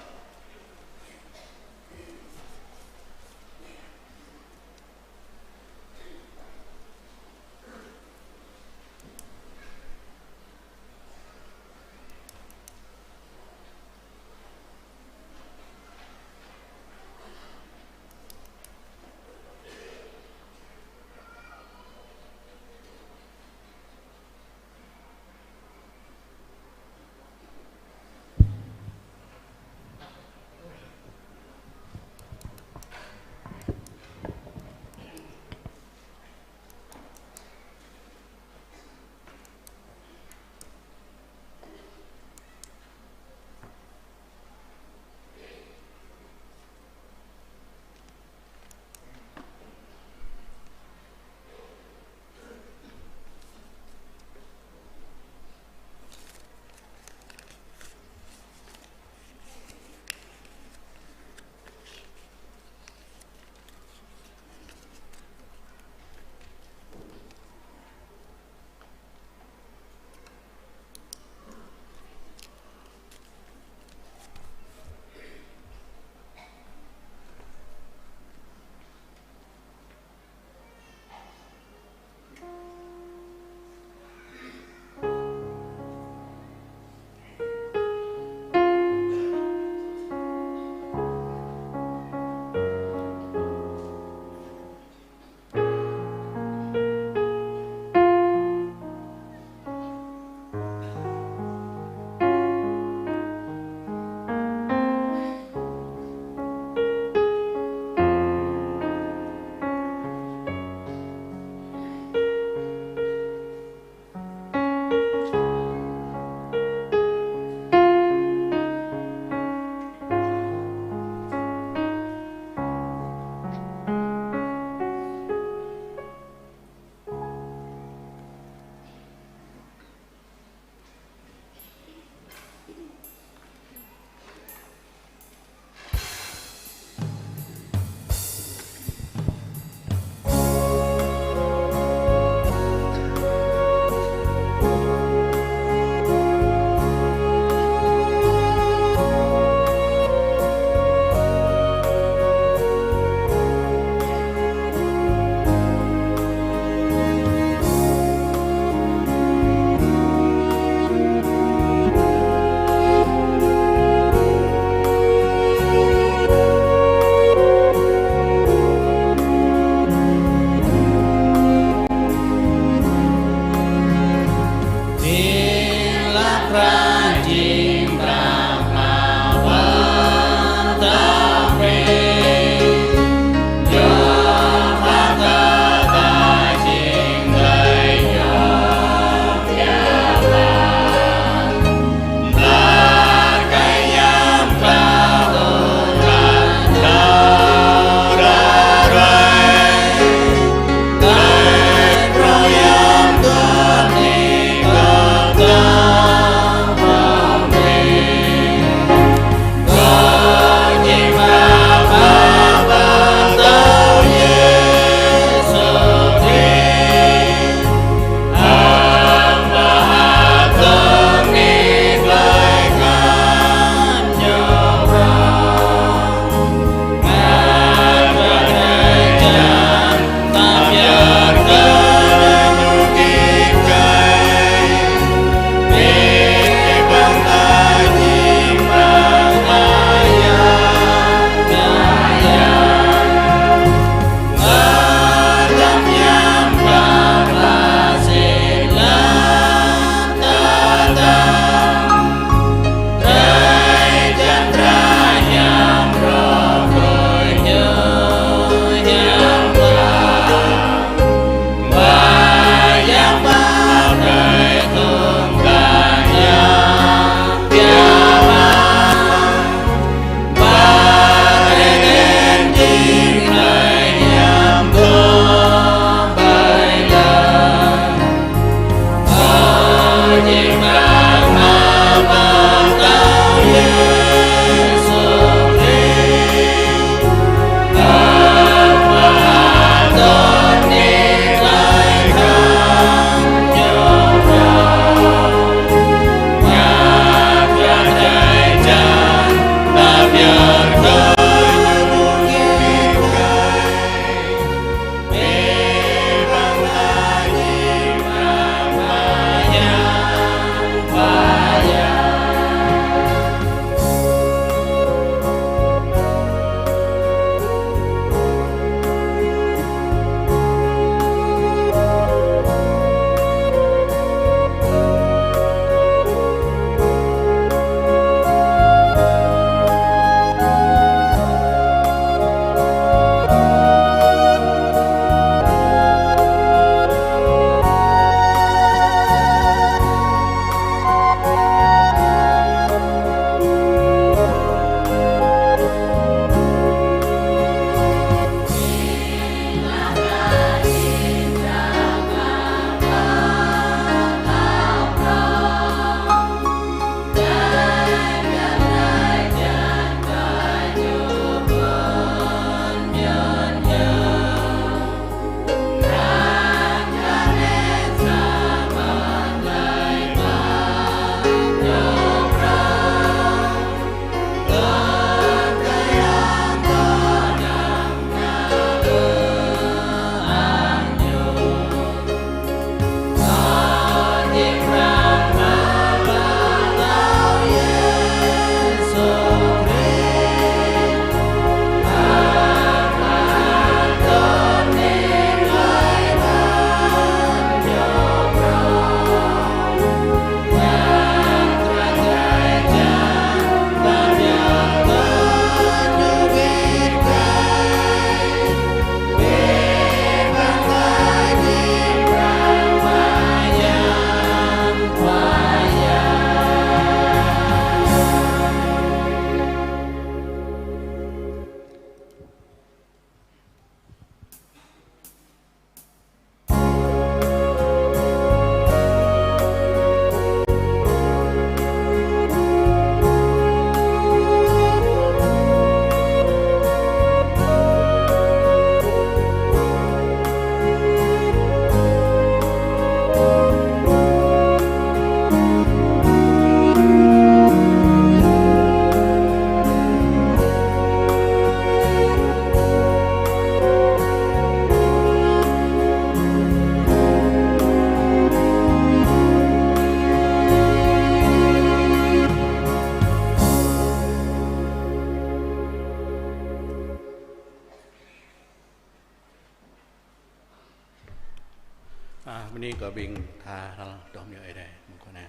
A, bơni kơ ƀing tha hral dŏ mơyang Ơi Adai mơ̆ng kơna.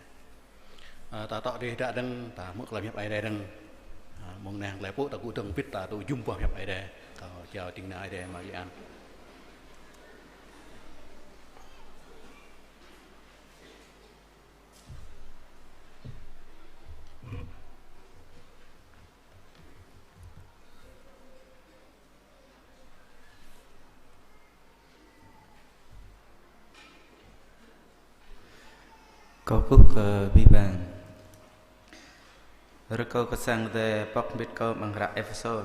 Ơ, ta tŏ dêh đă dơ̆ng, ta hmư̆ tơlơi pơhiăp Ơi Adai dơ̆ng. Ơ, mơ̆ng anai hlơi pô ta gŭ dơ̆ng bĭt ta tŭ jum boh pơhiăp Ơi Adai. Kâo jao ding kơna Ơi Adai mă lĕ an. Kâo kơkuh kơ abih bang. Rơkâo kơ sang Ơi Adai pŏk hơbĭt kâo amăng hră Êphêsô.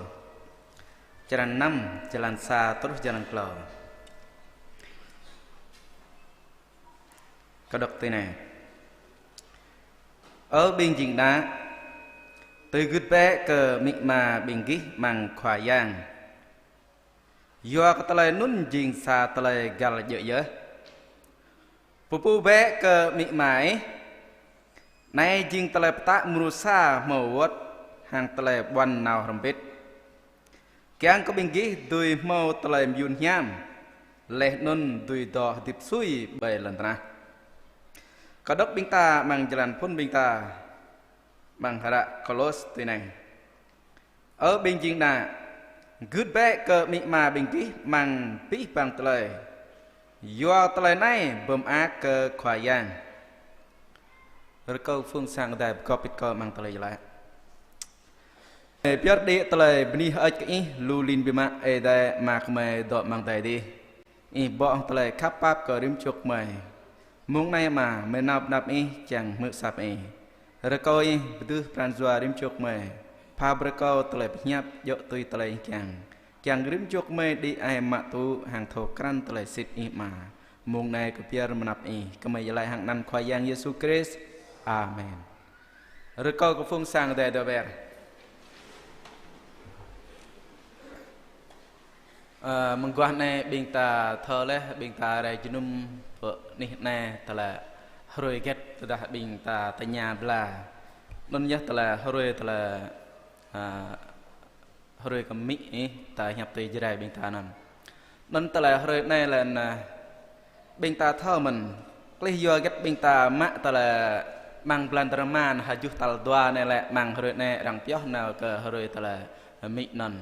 Črăn năm, jơlan sa truh jơlan klâo. Kâo đŏk tui anai. Ơ ƀing jing đă, tui gưt bĕ kơ amĭ ama ƀing gih amăng Khua Yang. Yua kơ tơlơi anŭn jing sa tơlơi găl djơ̆ yơh. Pơpŭ bĕ kơ amĭ ama ih. Anai jing tơlơi pơtă mrô sa hmâo wơ̆t hăng tơlơi ƀuăn nao hrŏm hơbĭt. Kiăng kơ ƀing gih dưi hmâo tơlơi mơyun hiam, laih anŭn dưi dŏ hơdip sui ƀơi lŏn tơnah. Kâo đŏk ƀing ta amăng jơlan phŭn ƀing ta amăng hră Kôlôs tui anai. Ơ ƀing jing đă, gưt bĕ kơ amĭ ama ƀing gih amăng abih bang tơlơi. Yua tơlơi anai pơmơak kơ Khua Yang. Rơkâo phung sang Ơi Adai pơgop hơbĭt kâo amăng tơlơi iâu laĭ. Ơ, pơyơr đĭ tơlơi bơni hơơč kơ Ih, lu lin biă mă Ơi Adai Ama gơmơi dŏ amăng adai adih. Ih bŏ hăng tơlơi khăp pap kơ rĭm čô gơmơi. Mông anai Ama, gơmơi nao pơ anăp Ih kiăng hmư̆ asăp Ih. Rơkâo Ih pơdưh pran jua rĭm čô gơmơi. Pha brơi kơ tơlơi pơhiăp djơ̆ tui tơlơi Ih kiăng. Kiăng rĭm čô gơmơi đĭ ai mă tŭ hăng thâo krăn tơlơi sĭt Ih Ama. Mông anai kâo pơyơr mơnăp Ih, gơmơi iâu laĭ hăng anăn Khua Yang Yêsu Krist. Amen. Rơkâo kơ phung sang Ơi Adai dŏ ber. Ơ, mơguah anai ƀing ta thâo laih, ƀing ta rai jơnum pơ anih anai tơlơi hrơi hơget tơdah ƀing ta tơña bla. Anŭn yơh tơlơi hrơi tơlơi, ơ, hrơi kơ amĭ ih, ta hiăp tui Jrai ƀing ta anŭn. Anŭn tơlơi hrơi anai lĕ anai, ƀing ta thâo mơ̆n, klih yua hơget ƀing ta mă tơlơi amăng blan drơma anai hơjuh tal dua anai lĕ amăng hrơi anai arăng pioh nao kơ hrơi tơlơi amĭ anŭn.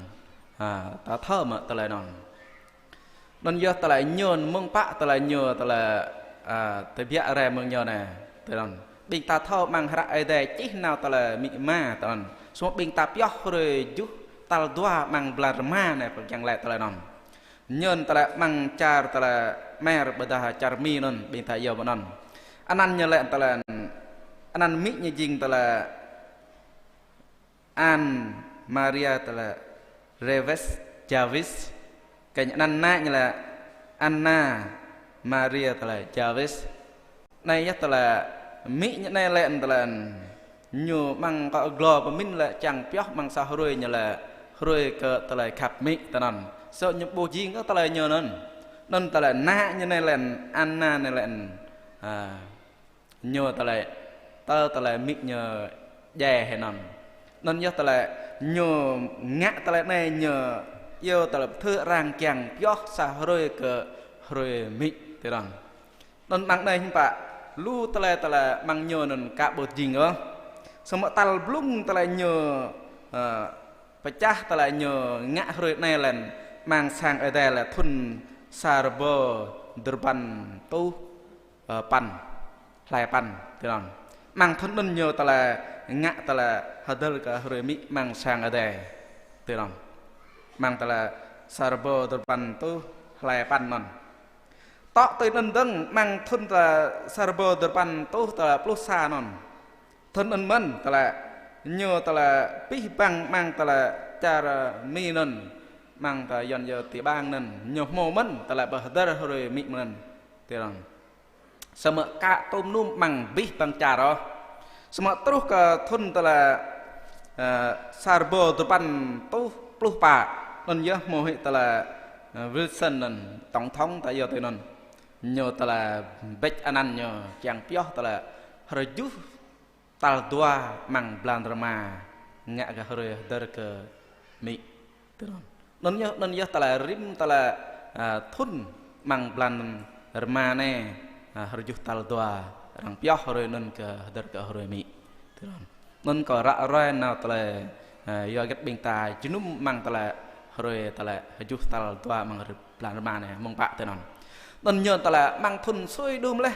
Ha, ta thâo mă tơlơi anŭn. Anŭn yơh tơlơi ñu mơ̆ng pă tơlơi ñu tơlơi, a, tơbiă rai mơ̆ng ñu anai. Tơlơi anŭn. Ƀing ta thâo amăng hră Ơi Adai čih nao tơlơi amĭ ama tơlơi anŭn. Samơ̆ ƀing ta pioh hrơi hơjuh tal dua amăng blan drơma anai pơkiăng lĕ tơlơi anŭn. Ñu tơlơi amăng čar tơlơi Mer ƀôdah čar Mi anŭn ƀing ta iâu mơ̆n anŭn. Anăn ñu lĕ tơlơi, anăn amĭ ñu jing tơlơi Ann Maria tơlơi Reves Javis. Kơ anăn ană ñu lĕ Anna Maria tơlơi Javis. Anai yơh tơlơi amĭ ñu anai lĕ tơlơi ñu amăng kơ glô pơmĭn lĕ čang pioh amăng sa hrơi ñu lĕ hrơi kơ tơlơi khăp amĭ tơnăn. Sơ̆ ñu ƀu jing kơ tơlơi ñu anŭn. Anŭn tơlơi ană ñu anai lĕ Anna anai lĕ, a, ñu tơlơi, tơ tơlơi amĭ ñu djai hĭ anŭn. Anŭn yơh tơlơi ñu ngă tơlơi anai ñu iâu tơlơi pơthâo arăng kiăng pioh sa hrơi kơ hrơi amĭ tơnăn. Anŭn amăng anai hiư̆m pă, lu tơlơi tơlơi amăng ñu anŭn ka ƀu jing ôh. Samơ̆ tal blung tơlơi ñu, ơ, pơčah tơlơi ñu ngă hrơi anai lĕ amăng sang Ơi Adai lĕ thŭn sa rơbâo duapăn rơtuh, ơ, păn, hlai păn, tui anŭn. Amăng thŭn anŭn ñu tơlơi ngă tơlơi hơdơr kơ hrơi amĭ amăng sang Ơi Adai, tui anŭn. Amăng tơlơi sa rơbâo duapăn rơtuh hlai păn anŭn. Tŏ tui anŭn dơ̆ng amăng thŭn tơlơi sa rơbâo duapăn rơtuh tơlơi pluh sa anŭn. Thŭn anŭn mơ̆n tơlơi ñu tơlơi abih bang amăng tơlơi čar Mi anŭn, amăng tơlơi Yuăn iâu tiểu bang anŭn, ñu hmâo mơ̆n tơlơi pơhơdơr hrơi amĭ mơ̆n, tui anŭn. Samơ̆ ka tŭm nŭm amăng abih bang čar ôh. Samơ̆ truh kơ thŭn tơlơi, ơ, sa rơbâo duapăn rơtuh pluh pă, anŭn yơh hmâo hĭ tơlơi, ơ, Wilson anŭn, tổng thống ta iâu tui anŭn. Ñu tơlơi bĕč anăn ñu kiăng pioh tơlơi hrơi hơjuh tal dua amăng blan drơma ngă kơ hrơi hơdơr kơ amĭ. Tui anŭn. Anŭn yơh, anŭn yơh tơlơi rĭm tơlơi, a, thŭn amăng blan drơma anai, a, hrơi hơjuh tal dua arăng pioh hrơi anŭn kơ hơdơr kơ hrơi amĭ. Tui anŭn. Anŭn kâo ră ruai nao tơlơi, ơ, yua hơget ƀing ta jơnum amăng tơlơi hrơi tơlơi hơjuh tal dua amăng hrơi blan rơma anai, mơ̆ng pă tui anŭn. Anŭn ñu tơlơi amăng thŭn sui đưm laih.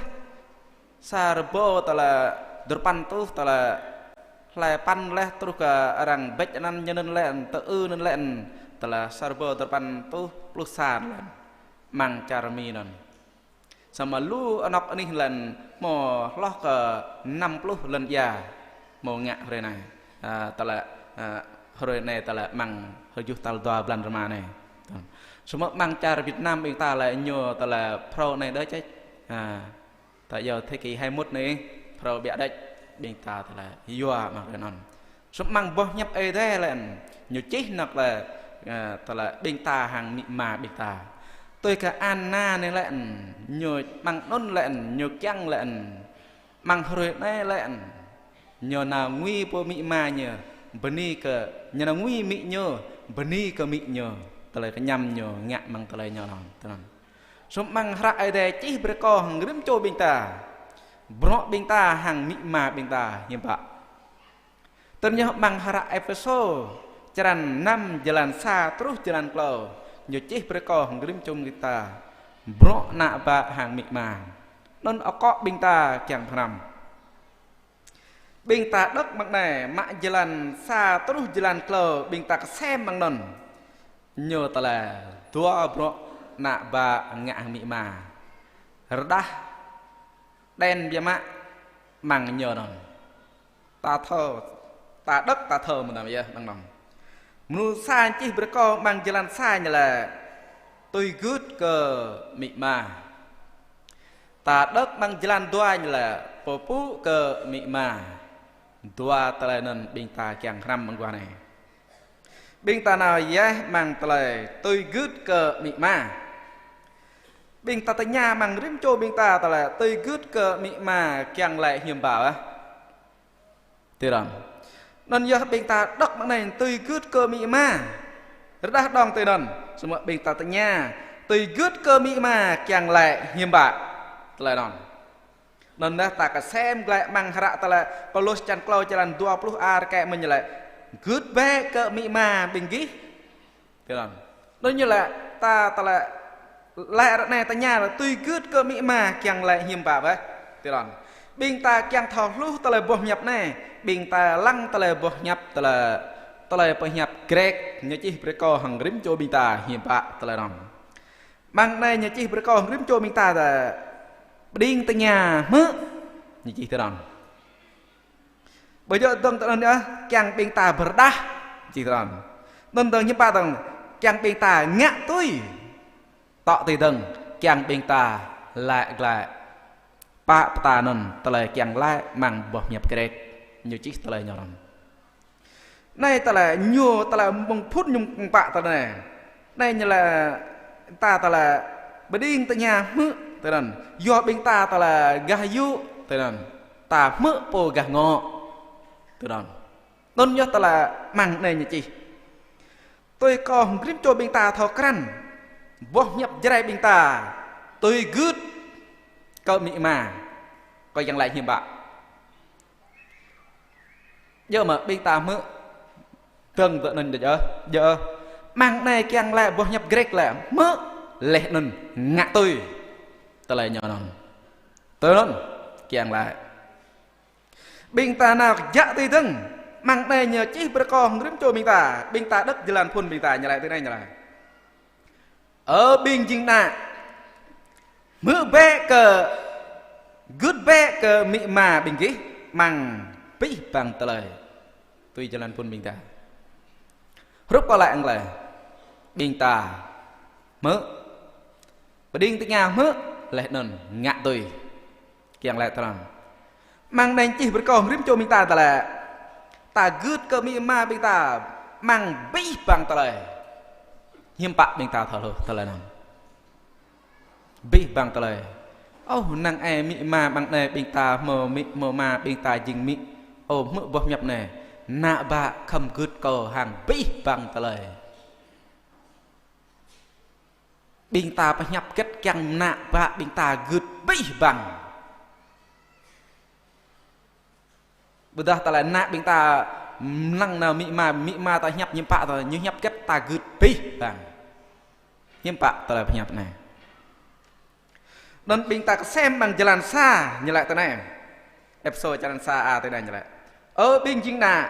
Sa rơbâo tơlơi duarơpăn rơtuh tơlơi hlai păn laih truh kơ arăng bĕč anăn ñu anŭn lĕ, tơ ư anŭn lĕ, tơlơi sa rơbâo duarơpăn rơtuh pluh sa lĕ. Amăng čar Mi anŭn. Samơ̆ lu anŏk anih lĕ hmâo hloh kơ năm pluh lŏn ia hmâo ngă hrơi anai. A, tơlơi, a, hrơi anai tơlơi amăng hơjuh tal dua blan rơma anai. Samơ̆ amăng čar Việt Nam ƀing ta lĕ ñu tơlơi phrâo anai đôč čĕč. A, ta yua thế kỷ hai mốt anai phrâo biă đôč ƀing ta tơlơi yua amăng hrơi anŭn. Samơ̆ amăng boh hiăp Ơi Adai lĕ, ñu čih nao lĕ, ơ, tơlơi ƀing ta hăng amĭ ama ƀing ta. Tui kơ Anna anai lĕ, ñu amăng anŭn lĕ, ñu kiăng lĕ, amăng hrơi anai lĕ, ñu nao ngui pơ amĭ ama ñu, bơni kơ, ñu nao ngui amĭ ñu, bơni kơ amĭ ñu, tơlơi kơñăm ñu ngă amăng tơlơi ñu anŭn, tui anŭn. Samơ̆ amăng hră Ơi Adai čih brơi kơ hăng rĭm čô ƀing ta, bruă ƀing ta hăng amĭ ama ƀing ta hiư̆m pă. Tui anŭn yơh amăng hră Êphêsô, črăn năm jơlan sa truh jơlan klâo, ñu čih brơi kơ hăng rĭm čô ƀing ta, bruă ană bă hăng amĭ ama. Anŭn akŏ ƀing ta kiăng pơhrăm. Ƀing ta đŏk amăng anai, mă jơlan sa truh jơlan klâo, ƀing ta kơsem amăng anŭn. Ñu tơlơi dua bruă ană bă ngă hăng amĭ ama. Rơđah đen biă mă amăng ñu anŭn. Ta thâo, ta đŏk ta thâo mơ̆n yơh amăng anŭn. Mơnuih sa čih brơi kơ amăng jơlan sa ñu lĕ tui gưt kơ amĭ ama. Ta đŏk amăng jơlan dua ñu lĕ pơpŭ kơ amĭ ama. Dua tơlơi anŭn ƀing ta kiăng hrăm amăng guah anai. Ƀing ta nao yơh amăng tơlơi tui gưt kơ amĭ ama. Ƀing ta tơña amăng rĭm čô ƀing ta tơlơi tui gưt kơ amĭ ama kiăng laĭ hiư̆m pă ah. Tui anŭn. Anŭn yơh ƀing ta đŏk amăng anai tui gưt kơ amĭ ama. Rơđah đŏng tui anŭn. Samơ̆ ƀing ta tơña tui gưt kơ amĭ ama kiăng laĭ hiư̆m pă. Tơlơi anŭn. Anŭn yơh ta kơsem glaĭ amăng hră tơlơi Kôlôs črăn klâo jơlan dua pluh a rơkơi mơ̆n ñu laĭ. Gưt bĕ kơ amĭ ama ƀing gih. Tui anŭn. Anŭn ñu laĭ ta tơlơi laĭ ră anai tơña laĭ tui gưt kơ amĭ ama kiăng laĭ hiư̆m pă bĕ. Tui anŭn. Ƀing ta kiăng thâo hluh tơlơi boh hiăp anai. Ƀing ta lăng tơlơi boh hiăp tơlơi, tơlơi pơhiăp Grek ñu čih brơi kơ hăng rĭm čô ƀing ta hiư̆m pă tơlơi anŭn. Amăng anai ñu čih brơi kơ hăng rĭm čô ƀing ta tơ pơđing tơña hmư̆. Ñu čih tui anŭn. Ƀu djơ̆ dơ̆ng tui anŭn yơh, kiăng ƀing ta pơrơđah. Čih tui anŭn. Anŭn dơ̆ng hiư̆m pă dơ̆ng, kiăng ƀing ta ngă tui. Tŏ tui dơ̆ng, kiăng ƀing ta laĭ glaĭ. Pă pơtă anŭn tơlơi kiăng laĭ amăng boh hiăp Grek. Ñu čih tơlơi ñu anŭn. Anai tơlơi ñu tơlơi mơ̆ng phŭn ñu mơ̆ng pă tơlơi anai. Anai ñu laĭ ta tơlơi pơđing tơña hmư̆ tui anŭn. Yua ƀing ta tơlơi gah yŭ tui anŭn. Ta hmư̆ pô gah ngŏ tui anŭn. Anŭn yơh tơlơi amăng anai ñu čih. Tui kơ hăng rĭm čô ƀing ta thâo krăn. Boh hiăp Jrai ƀing ta tui gưt kơ amĭ ama. Kơ kiăng laĭ hiư̆m pă. Djơ̆ mơ̆ ƀing ta hmư̆ dơ̆ng tơ anŭn djơ̆, djơ̆. Amăng anai kiăng laĭ boh hiăp Grek laĭ hmư̆ laih anŭn ngă tui. Tơlơi ñu anŭn. Tui anŭn kiăng laĭ. Ƀing ta nao kơjăp tui dơ̆ng. Amăng anai ñu čih brơi kơ hăng rĭm čô ƀing ta. Ƀing ta đŏk jơlan phŭn ƀing ta ñu laĭ tui anai ñu laĭ. Ơ ƀing jing ană, hmư̆ bĕ kơ, gưt bĕ kơ amĭ ama ƀing gih amăng abih bang tơlơi. Tui jơlan phŭn ƀing ta. Hrup kơ laĭ anglai. Ƀing ta hmư̆. Pơđing tơña hmư̆, laih anŭn ngă tui. Kiăng laĭ tơlơi anŭn. Amăng anai čih brơi kơ hăng rĭm čô ƀing ta tơlơi. Ta gưt kơ amĭ ama ƀing ta amăng abih bang tơlơi. Hiư̆m pă ƀing ta thâo hluh tơlơi anŭn. Abih bang tơlơi. Ôh, năng ai amĭ ama amăng anai ƀing ta hmâo amĭ, hmâo ama ƀing ta jing amĭ. Ôh, hmư̆ boh hiăp anai. Ană bă khŏm gưt kơ hăng abih bang tơlơi. Ƀing ta pơhiăp hơget kiăng ană bă ƀing ta gưt abih bang. Ƀôdah tơlơi ană ƀing ta mlăng nao amĭ ama, amĭ ama ta hiăp hiư̆m pă ta, ñu hiăp hơget ta gưt abih bang. Hiư̆m pă tơlơi pơhiăp anai. Anŭn ƀing ta kơsem amăng jơlan sa ñu laĭ tui anai. Êphêsô črăn sa a tui anai ñu laĭ: Ơ ƀing jing ană,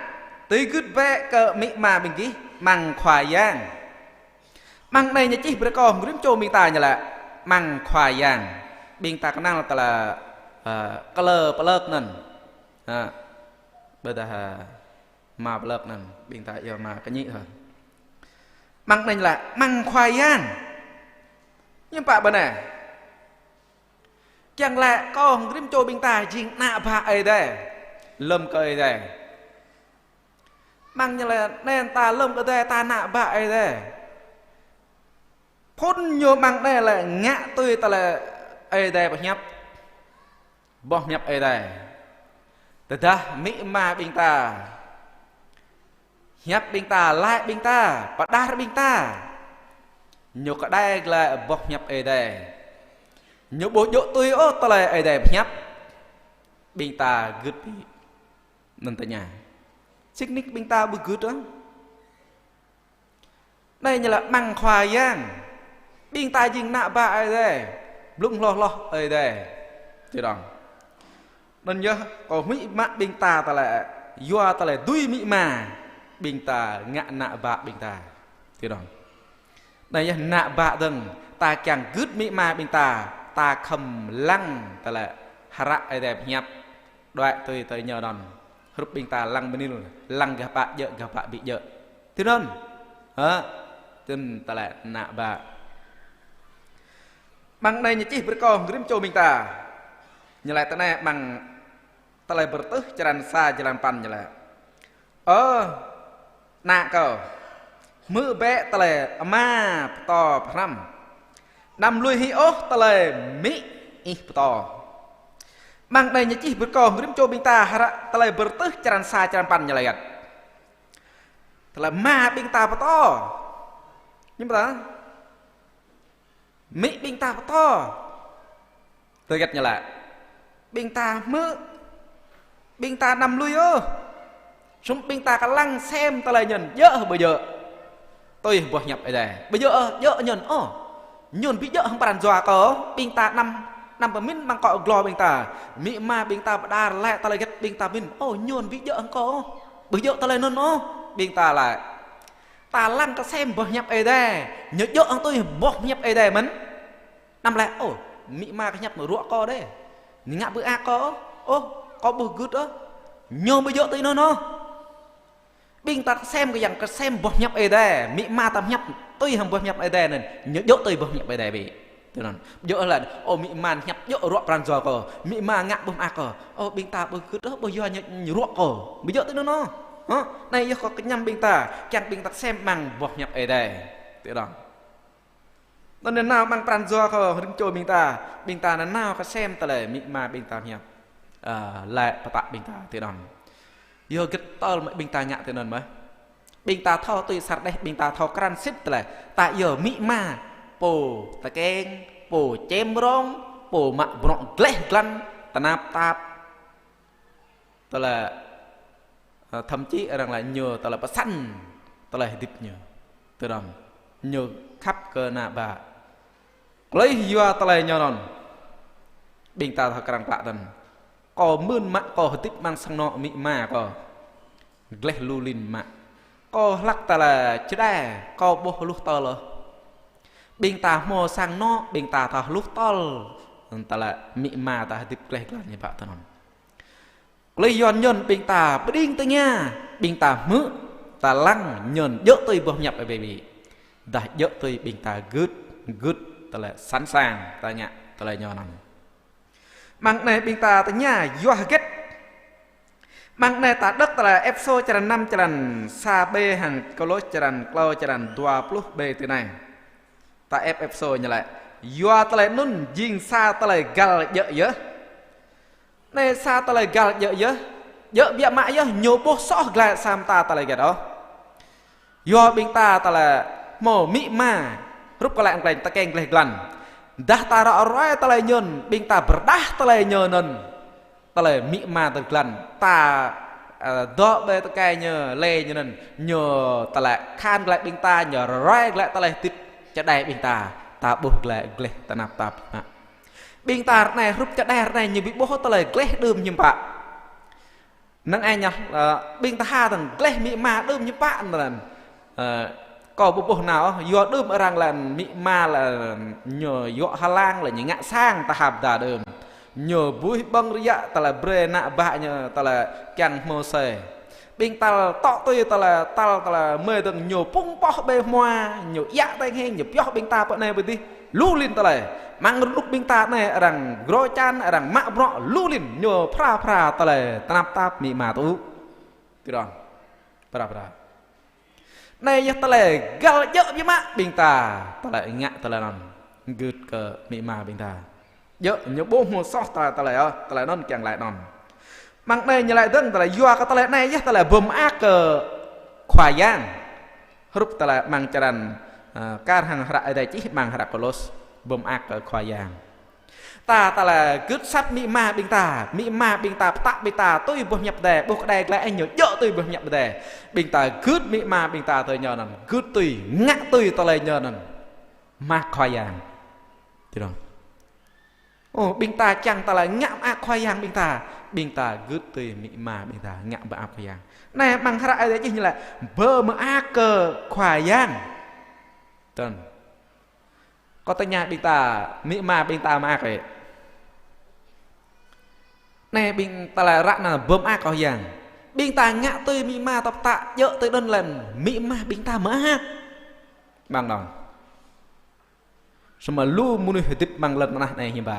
tui gưt bĕ kơ amĭ ama ƀing gih amăng Khua Yang. Amăng anai ñu čih brơi kơ rĭm čô ƀing ta ñu laĭ amăng Khua Yang. Ƀing ta kơnăl tơlơi, ơ, klơ pơlơk anŭn. Ha. Ƀôdah, ha, ama pơlơk anŭn, ƀing ta iâu ama kơñĭ hă. Amăng anai ñu laĭ amăng Khua Yang. Hiư̆m pă ƀơi anai. Kiăng laĭ kơ rĭm čô ƀing ta jing ană bă Ơi Adai. Lơ̆m kơ Ơi Adai. Amăng ñu laĭ anai ta lơ̆m kơ Ơi Adai, ta ană bă Ơi Adai. Phŭn ñu amăng anai lĕ ngă tui tơlơi Ơi Adai pơhiăp. Boh hiăp Ơi Adai. Tơdah amĭ ama ƀing ta hiăp ƀing ta, laĭ ƀing ta, pơđar ƀing ta, ñu kơđai glaĭ boh hiăp Ơi Adai. Ñu ƀu djơ̆ tui ôh tơlơi Ơi Adai pơhiăp. Ƀing ta gưt ƀu? Anŭn tơña. Sĭt nik ƀing ta ƀu gưt ôh. Anai ñu laĭ amăng Khua Yang. Ƀing ta jing ană bă Ơi Adai. Blung hloh hloh Ơi Adai. Tui anŭn. Anŭn yơh, kơ amĭ ama ƀing ta tơlơi, yua tơlơi dưi amĭ ama ƀing ta ngă ană bă ƀing ta. Tui anŭn. Anai yơh ană bă dơ̆ng, ta kiăng gưt amĭ ama ƀing ta, ta khŏm lăng tơlơi hră Ơi Adai pơhiăp. Đuaĭ tui tơlơi ñu anŭn. Hrup ƀing ta lăng mơnil, lăng gah ƀă djơ̆, gah ƀă ƀu djơ̆. Tui anŭn. Hă? Tui anŭn tơlơi ană bă. Amăng anai ñu čih brơi kơ rĭm čô ƀing ta. Ñu laĭ tui anai amăng Tơlơi Bơrơtuh črăn sa jơlan păn ñu laĭ: Ơ ană kâo, hmư̆ bĕ tơlơi ama pơtô pơhrăm. Anăm lui hĭ ôh tơlơi amĭ ih pơtô. Amăng anai ñu čih brơi kơ rĭm čô ƀing ta hră Tơlơi Bơrơtuh črăn sa črăn păn ñu laĭ hơget? Tơlơi ama ƀing ta pơtô. Hiư̆m pă ta? Amĭ ƀing ta pơtô. Tơgăt ñu laĭ. Ƀing ta hmư̆. Ƀing ta anăm lui ôh. Sum ƀing ta kơlăng sem tơlơi ñu djơ̆ ƀu djơ̆ tui boh hiăp Ơi Adai. Ƀu djơ̆ ôh, djơ̆ ñu ôh. Ñu ƀu djơ̆ hăng pran jua kâo. Ƀing ta anăm, anăm pơmĭn amăng akŏ glô ƀing ta. Amĭ ama ƀing ta pơđar laĭ tơlơi hơget ƀing ta pơmĭn. Ơ, ñu ƀu djơ̆ hăng kâo. Ƀu djơ̆ tơlơi anŭn ôh. Ƀing ta laĭ. Ta lăng kơ sem boh hiăp Ơi Adai. Ñu djơ̆ hăng tui boh hiăp Ơi Adai mơ̆n. Anăm laĭ, ơ, amĭ ama kơ hiăp mơ̆ ruă kâo đơi. Ñu ngă ƀu ak kâo. Ơ, kâo ƀu gưt ôh. Ñu ƀu djơ̆ tui anŭn ôh. Ƀing ta kơsem kơ yang kơsem boh hiăp Ơi Adai. Amĭ ama ta hiăp tui hăng boh hiăp Ơi Adai anŭn. Ñu djơ̆ tui boh hiăp Ơi Adai ƀu? Tui anŭn. Djơ̆ laĭ, ơ, amĭ ama hiăp djơ̆ ruă pran jua kâo. Amĭ ama ngă ƀu ak kâo. Ơ, ƀing ta ƀu gưt ôh, ƀu yua ñu, ñu ruă kâo. Ƀu djơ̆ tui anŭn ôh. Hă? Anai yơh kâo kơñăm ƀing ta. Kiăng ƀing ta kơsem amăng boh hiăp Ơi Adai. Tui anŭn. Anŭn nanao amăng pran jua kơ rĭm čô ƀing ta, ƀing ta nanao kơsem tơlơi amĭ ama ƀing ta hiăp. Ơ, laĭ pơtă ƀing ta tui anŭn. Yua hơget tơl mơ̆ ƀing ta ngă tui anŭn mơ̆? Ƀing ta thâo tui sa rơđeh, ƀing ta thâo krăn sĭt tơlơi. Ta yua amĭ ama, pô tơkeng, pô čem rong, pô mă bruă gleh glan, tơnap tap. Tơlơi, ơ, thậm chí arăng laĭ ñu tơlơi pơsăn tơlơi hơdip ñu. Tui anŭn, ñu khăp kơ ană bă. Tơlơi yua tơlơi ñu anŭn. Ƀing ta thâo krăn klă tơ̆n. Kâo mơ̆n mă kâo hơdip amăng sang anŏ amĭ ama kâo. Gleh lu lin mă. Kâo hlăk tơlơi čơđai, kâo ƀu hluh tơl ôh. Ƀing ta hmâo sang anŏ, ƀing ta thâo hluh tơl. Tơlơi amĭ ama ta hơdip gleh glan ñu pă tui anŭn. Tơlơi yua anŭn ƀing ta pơđing tơngia, ƀing ta hmư̆, ta lăng anŭn djơ̆ tui boh hiăp Ơi Adai ƀu? Dah djơ̆ tui ƀing ta gưt, gưt tơlơi sẵn sàng ta ngă tơlơi ñu anŭn. Amăng anai ƀing ta tơña yua hơget? Amăng anai ta đŏk tơlơi Êphêsô črăn năm črăn sa ƀơi hăng Kôlôs črăn klâo črăn dua pluh ƀơi tui anai. Ta ĕp Êphêsô ñu laĭ. Yua tơlơi anŭn jing sa tơlơi găl djơ̆ yơh. Anai sa tơlơi găl djơ̆ yơh. Djơ̆ biă mă yơh ñu ƀuh soh glaĭ sa mơta tơlơi hơget ôh. Yua ƀing ta tơlơi hmâo amĭ ama. Hrup kơ laĭ ƀing ta tơkeng gleh glan. Dah ta ră ruai tơlơi ñu, ƀing ta pơrơđah tơlơi ñu anŭn. Tơlơi amĭ ama tơlơi glan. Ta ơ, dŏ ƀơi tơkai ñu, lĕ ñu anŭn, ñu tơlơi khăn glaĭ ƀing ta, ñu ruai glaĭ tơlơi hơdip čơđai ƀing ta, ta ƀuh glaĭ gleh tơnap tap mă. Ƀing ta ră anai, hrup čơđai ră anai, ñu ƀu ƀuh tơlơi gleh đưm hiư̆m pă. Năng ai ñu, ơ, ƀing ta ha tơ̆ng gleh amĭ ama đưm hiư̆m pă anŭn. Ơ, kâo ƀu ƀuh nao, yua đưm arăng lĕ amĭ ama lĕ ñu yua hơlang lĕ ñu ngă sang ta hăp đa đưm. Ñu buih ƀơ̆ng rơyă tơlơi brơi ană bă ñu tơlơi kiăng hmâo sơi. Ƀing tal tŏ tui tơlơi tal tơlơi mơi dơ̆ng ñu pŭng pŏh ƀơi hmua, ñu iă tơ̆ng hĕng, ñu pioh ƀing ta pơ anai pơ adih. Lu lin tơlơi. Amăng rơnŭk ƀing ta anai arăng grô čan, arăng mă bruă lu lin, ñu phara phara tơlơi tơnap tap amĭ ama tŭ. Tui anŭn. Phara phara. Anai yơh tơlơi găl djơ̆ biă mă ƀing ta, tơlơi ngă tơlơi anŭn. Gưt kơ amĭ ama ƀing ta. Djơ̆ ñu ƀu hmâo soh tơlơi, tơlơi, ơ, tơlơi anŭn kiăng laĭ anŭn. Amăng anai ñu laĭ dơ̆ng tơlơi yua kơ tơlơi anai yơh tơlơi bơmơak kơ Khua Yang. Hrup tơlơi amăng črăn, ơ, kar hăng hră Ơi Adai čih amăng hră Kôlôs bơmơak kơ Khua Yang. Ta tơlơi gưt sat amĭ ama ƀing ta, amĭ ama ƀing ta pơtă ƀing ta tui boh hiăp Ơi Adai, ƀuh kơđai glaĭ ñu djơ̆ tui boh hiăp Ơi Adai. Ƀing ta gưt amĭ ama ƀing ta tui ñu anŭn, gưt tui, ngă tui tơlơi ñu anŭn. Mơak Khua Yang. Tui anŭn. Ô, ƀing ta čang tơlơi ngă mơak Khua Yang ƀing ta, ƀing ta gưt tui amĭ ama ƀing ta ngă mơak Khua Yang. Anai amăng hră Ơi Adai čih ñu laĭ bơmơak kơ Khua Yang. Tơ̆n. Kâo tơña ƀing ta, amĭ ama ƀing ta mơak hĕ? Anai ƀing ta laĭ ră anai bơmơak Khua Yang. Ƀing ta ngă tui amĭ ama ta pơtă djơ̆ tui anŭn lĕ amĭ ama ƀing ta mơak. Ƀăng đŏng. Samơ̆ lu mơnuih hơdip amăng lŏn tơnah anai hiư̆m pă.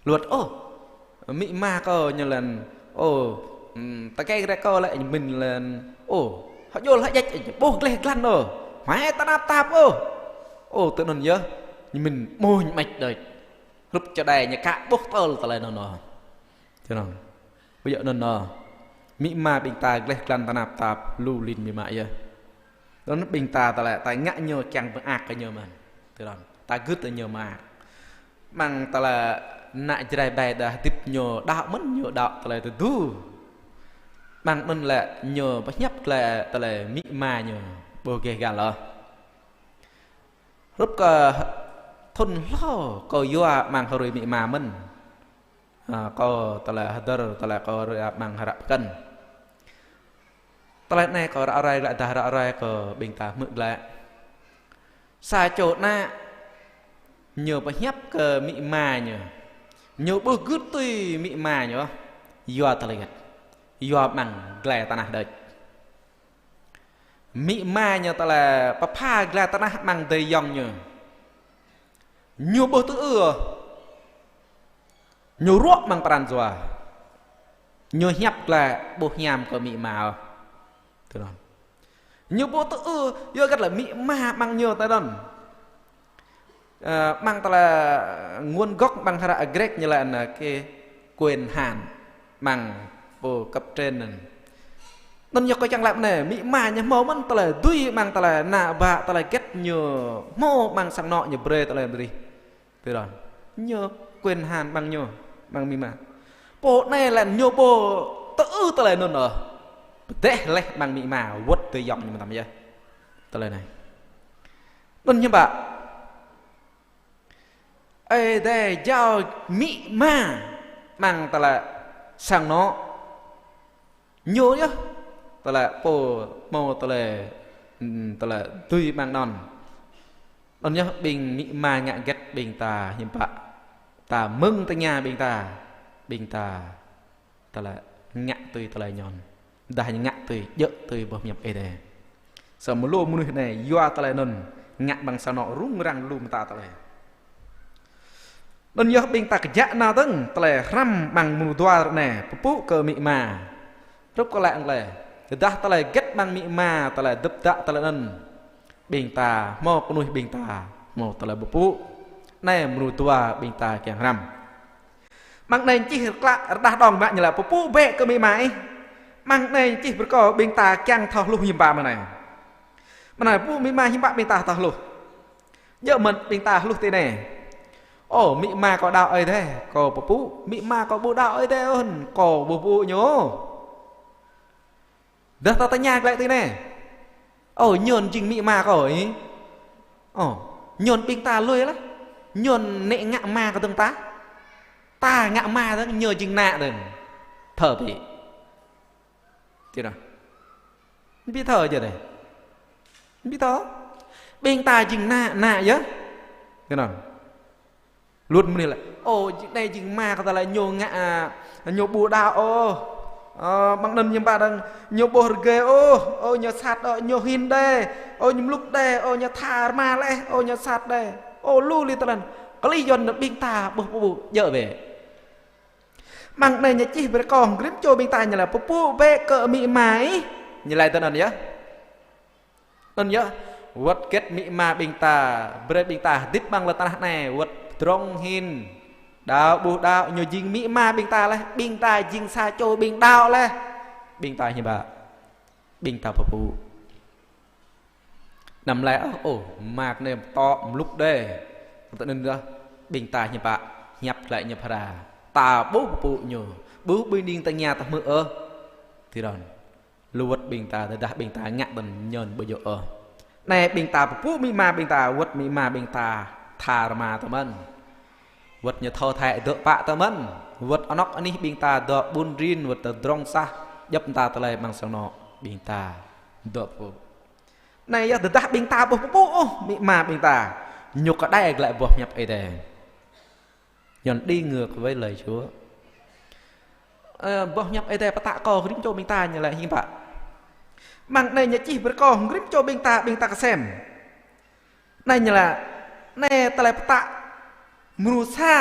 Luăt, ô, amĭ ama kâo ñu lĕ, ô, ưm, tơkai ră kâo lĕ ñu mĭn lĕ, ô, hơjol hơjĕč, ƀuh gleh glan ô. Hmai tơnap tap ô. Ô, tui anŭn yơh, ñu mĭn ƀôñ mĕč đôč. Hrup čơđai ñu ka ƀuh tơl tơlơi anŭn. Tui anŭn. Ƀu djơ̆ anŭn ôh. Amĭ ama ƀing ta gleh glan tơnap tap lu lin biă mă yơh. Anŭn ƀing ta tơlơi ta ngă ñu kiăng mơak kơ ñu mơ̆n. Tui anŭn. Ta gưt kơ ñu mơak. Amăng tơlơi ană Jrai ƀai đa hơdip ñu đaŏ mơ̆n ñu đaŏ tơlơi tơdu. Amăng anŭn lĕ ñu pơhiăp glaĭ tơlơi amĭ ama ñu ƀu gêh găl ôh. Hrup kơ thŭn hlâo kâo yua amăng hrơi amĭ ama mơ̆n. Ơ, kâo tơlơi hơdơr, tơlơi kâo ră amăng hră pơkŏn. Tơlơi anai kâo ră ruai glaĭ dah ră ruai kơ ƀing ta hmư̆ glaĭ. Sa čô ană ñu pơhiăp kơ amĭ ama ñu. Ñu ƀu gưt tui amĭ ama ñu. Yua tơlơi hơget? Yua amăng glai tơnah đôč. Amĭ ama ñu tơlơi pơpha glai tơnah amăng adơi ayŏng ñu. Ñu ƀu tŭ ư ôh. Ñu ruă amăng pran jua. Ñu hiăp glaĭ ƀu hiam kơ amĭ ama ôh. Tui anŭn. Ñu ƀu tŭ ư, yua hơget lĕ amĭ ama amăng ñu tui anŭn. Ơ, amăng tơlơi nguồn gốc amăng hră Grek ñu laĭ anŭn kơ quyền hạn amăng pô cấp trên anŭn. Anŭn yơh kâo čang laĭ anai, amĭ ama ñu hmâo mơ̆n tơlơi dưi amăng tơlơi ană bă tơlơi hơget ñu hmâo amăng sang anŏ ñu brơi tơlơi brơi. Tui anŭn. Ñu quyền hạn amăng ñu, amăng amĭ ama. Pô anai lĕ ñu ƀu tŭ ư tơlơi anŭn ôh. Pơdeh laih amăng amĭ ama, wơ̆t adơi ayŏng ñu mơtam yơh. Tơlơi anai. Anŭn hiư̆m pă. Ơi Adai jao amĭ ama amăng tơlơi sang anŏ. Ñu yơh, tơlơi pô hmâo tơlơi, ưm, tơlơi dưi amăng anŭn. Anŭn yơh ƀing amĭ ama ngă hơget ƀing ta hiư̆m pă. Ta mơ̆ng tơña ƀing ta, ƀing ta tơlơi ngă tui tơlơi ñu. Dah ñu ngă tui, djơ̆ tui boh hiăp Ơi Adai. Samơ̆ lu mơnuih anai, yua tơlơi anŭn, ngă amăng sang anŏ rŭng răng lu mơta tơlơi. Anŭn yơh ƀing ta kơjăp nao dơ̆ng, tơlơi hrăm amăng mrô dua ră anai, pơpŭ kơ amĭ ama. Hrup kơ laĭ ăng lĕ. Tơdah tơlơi hơget amăng amĭ ama, tơlơi hơdip đaŏ tơlơi anŭn. Ƀing ta, hmâo kơnuih ƀing ta, hmâo tơlơi pơpŭ. Anai mrô dua ƀing ta kiăng hrăm. Amăng anai čih rơklă rơđah đong mă ñu laĭ pơpŭ bĕ kơ amĭ ama ih. Amăng anai čih brơi kơ ƀing ta kiăng thâo hluh hiư̆m pă mơ̆ng anai. Mơ̆ng anai pơpŭ amĭ ama hiư̆m pă ƀing ta thâo hluh. Djơ̆ mơ̆n ƀing ta hluh tui anai. Ô, amĭ ama kâo đaŏ Ơi Adai, kâo pơpŭ. Amĭ ama kâo ƀu đaŏ Ơi Adai ôh, kâo ƀu pơpŭ ñu. Dah ta tơña glaĭ tui anai. Ơ, ñơn jing amĭ ama kâo ih. Ơ, ñơn ƀing ta lui laih. Ñơn nĕ ngă ama kơ dơ̆ng ta. Ta ngă ama dơ̆ng, ñu jing ană dơ̆ng. Thơ ƀĭ. Tui anŭn. Ƀu thơ jơ̆ dêh. Ƀu thơ. Ƀing ta jing ană, ană yơh. Tui anŭn. Luăt mơnuih laĭ: Ơ, jing anai jing ama kơ ta laĭ ñu ngă, a, ñu ƀu đaŏ ôh. Ơ, mơ̆ng anŭn ñu ƀă dơ̆ng, ñu ƀuh rơgơi ôh. Ơ, ñu sat đơi, ñu hin đơi. Ơ, ñu mlŭk đơi. Ơ, ñu tha rơma laih. Ơ, ñu sat đơi. Ơ, lu li tơlơi anŭn. Kơ li Yuan ƀing ta ƀuh pơpŭ djơ̆ bĕ. Mơ̆ng anai ñu čih brơi kơ rĭm čô ƀing ta ñu laĭ pơpŭ bĕ kơ amĭ ama ih. Ñu laĭ tui anŭn yơh. Anŭn yơh, wơ̆t hơget amĭ ama ƀing ta, brơi ƀing ta hơdip amăng lŏn tơnah anai, wơ̆t pơdrŏng hin, đaŏ ƀu đaŏ, ñu jing amĭ ama ƀing ta laih, ƀing ta jing sa čô ƀing đaŏ laih, ƀing ta hiư̆m pă, ƀing ta pơpŭ. Anăm laĭ ôh, ơ, ama kơ anai tŏ mlŭk đơi. Tui anŭn yơh, ƀing ta hiư̆m pă, hiăp glaĭ ñu phara. Ta ƀu pơpŭ ñu, ƀu ƀing đing tơña ta hmư̆ ôh. Tui anŭn. Lu wơ̆t ƀing ta, tơdah ƀing ta ngă tui anŭn ñu ƀu djơ̆ ôh. Anai ƀing ta pơpŭ amĭ ama ƀing ta, wơ̆t amĭ ama ƀing ta tha rơma tơ mơ̆n. Wơ̆t ñu thâo thâo dŏ pă tơ mơ̆n. Wơ̆t anŏ anih ƀing ta dŏ ƀun rin, wơ̆t tơdrŏng sah, djŏp mơta tơlơi amăng sang anŏ ƀing ta dŏ pơpŭ. Anai yơh tơdah ƀing ta ƀu pơpŭ ôh amĭ ama ƀing ta, ñu kơđai glaĭ boh hiăp Ơi Adai. Ñu đi ngược với lời Chúa. Ơ, boh hiăp Ơi Adai pơtă kơ rĭm čô ƀing ta ñu laĭ hiư̆m pă. Mơ̆ng anai ñu čih brơi kơ rĭm čô ƀing ta, ƀing ta kơsem. Anai ñu laĭ, anai tơlơi pơtă mrô sa.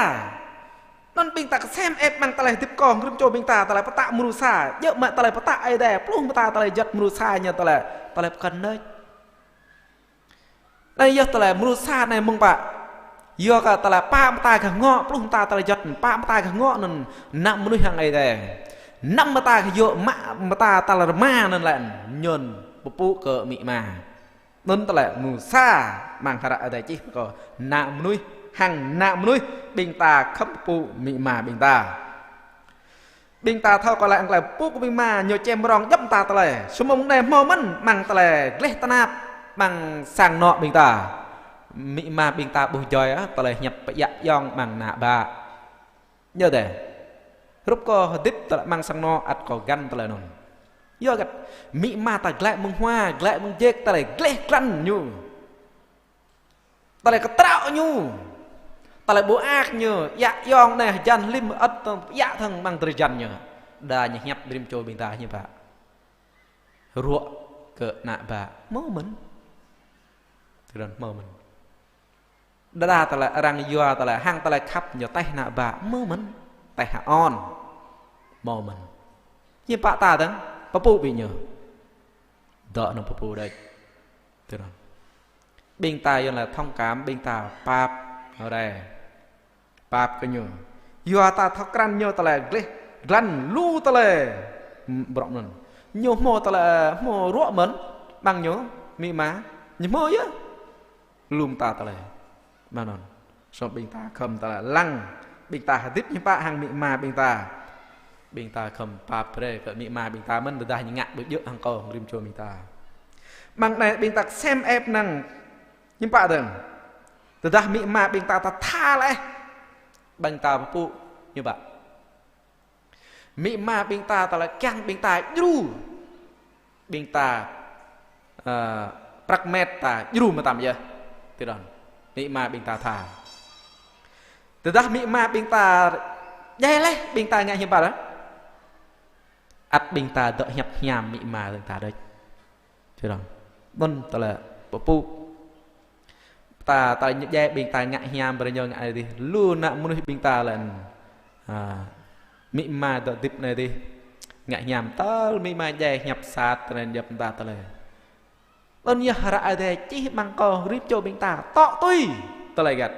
Anŭn ƀing ta kơsem ĕp mơ̆ng tơlơi hơdip kơ rĭm čô ƀing ta, tơlơi pơtă mrô sa. Djơ̆ mă tơlơi pơtă Ơi Adai, pluh mơta tơlơi juăt mrô sa ñu tơlơi, tơlơi pơkŏn nơ̆. Anai yơh tơlơi mrô sa anai mơ̆ng pă. Yua kơ tơlơi pă mơta gah ngŏ, pluh mơta tơlơi juăt, pă mơta gah ngŏ anŭn, ană mơnuih hăng Ơi Adai. Năm mơta gah yŏ, mă mơta tơlơi rơma anŭn lĕ, ñu pơpŭ kơ amĭ ama. Anŭn tơlơi mrô sa, amăng hră Ơi Adai čih kơ ană mơnuih, hăng ană mơnuih, ƀing ta khŏm pơpŭ amĭ ama ƀing ta. Ƀing ta thâo kơ lĕ ăng tơlơi pơpŭ kơ amĭ ama ñu čem rong djŏp mơta tơlơi. Samơ̆ mơ̆ng anai hmâo mơ̆n amăng tơlơi gleh tơnap amăng sang anŏ ƀing ta. Amĭ ama ƀing ta ƀuh joi, a, tơlơi hiăp pơyă yŏng amăng ană bă. Ñu dêh. Hrup kơ hơdip tơlơi amăng sang anŏ ăt kơ găn tơlơi anŭn. Yua hơget amĭ ama ta glaĭ mơ̆ng hua, glaĭ mơ̆ng jek tơlơi gleh glăn ñu. Tơlơi kơtraŏ ñu. Tơlơi ƀu ak ñu. Yă yŏng anai hơjan hlim ăt tơ̆ng yă thơ̆ng amăng drơi jan ñu. Đa ñu hiăp rĭm čô ƀing ta hiư̆m pă. Ruă kơ ană bă. Hmâo mơ̆n. Tui anŭn hmâo mơ̆n. Đa đa tơlơi arăng yua tơlơi hăng tơlơi khăp ñu taih ană bă. Hmâo mơ̆n. Taih hơôn. Hmâo mơ̆n. Hiư̆m pă ta dơ̆ng. Pơpŭ ƀing ñu. Dŏ anŭn pơpŭ đôč. Tui anŭn. Ƀing ta yơh lĕ thông cảm, ƀing ta pap rai. Pap kơ ñu. Yua ta thâo krăn ñu tơlơi gleh, glăn lu tơlơi. Ưm, bruă anŭn. Ñu hmâo tơlơi, hmâo ruă mơ̆n, amăng ñu, amĭ ama. Ñu hmâo yơh. Lu mơta tơlơi. Amăng anŭn. Samơ̆ ƀing ta khŏm tơlơi lăng. Ƀing ta hơdip hiư̆m pă hăng amĭ ama ƀing ta. Ƀing ta khŏm pap brơi kơ amĭ ama ƀing ta mơ̆n, tơdah ñu ngă ƀu djơ̆ hăng kơ rĭm čô ƀing ta. Amăng anai ƀing ta kơsem ĕp năng hiư̆m pă dơ̆ng. Tơdah amĭ ama ƀing ta ta tha laih. Ƀing ta pơpŭ hiư̆m pă. Amĭ ama ƀing ta tơlơi kiăng ƀing ta djru. Ƀing ta, ơ, prăk met ta djru mơtam yơh. Tui anŭn. Amĭ ama ƀing ta tha. Tơdah amĭ ama ƀing ta djai laih, ƀing ta ngă hiư̆m pă. Ăt ƀing ta dŏ hiăp hiam amĭ ama ƀing ta đôč. Tui anŭn. Anŭn tơlơi pơpŭ. Ta, ta ñu djai ƀing ta ngă hiam brơi ñu ngă anai dih. Lu ană mơnuih ƀing ta lĕ. Ha. Amĭ ama dŏ hơdip anai dih. Ngă hiam tơl amĭ ama djai hiăp sat tơnăn djŏp mơta tơlơi. Anŭn yơh hră Ơi Adai čih amăng kơ rĭm čô ƀing ta. Tŏ tui. Tơlơi hơget.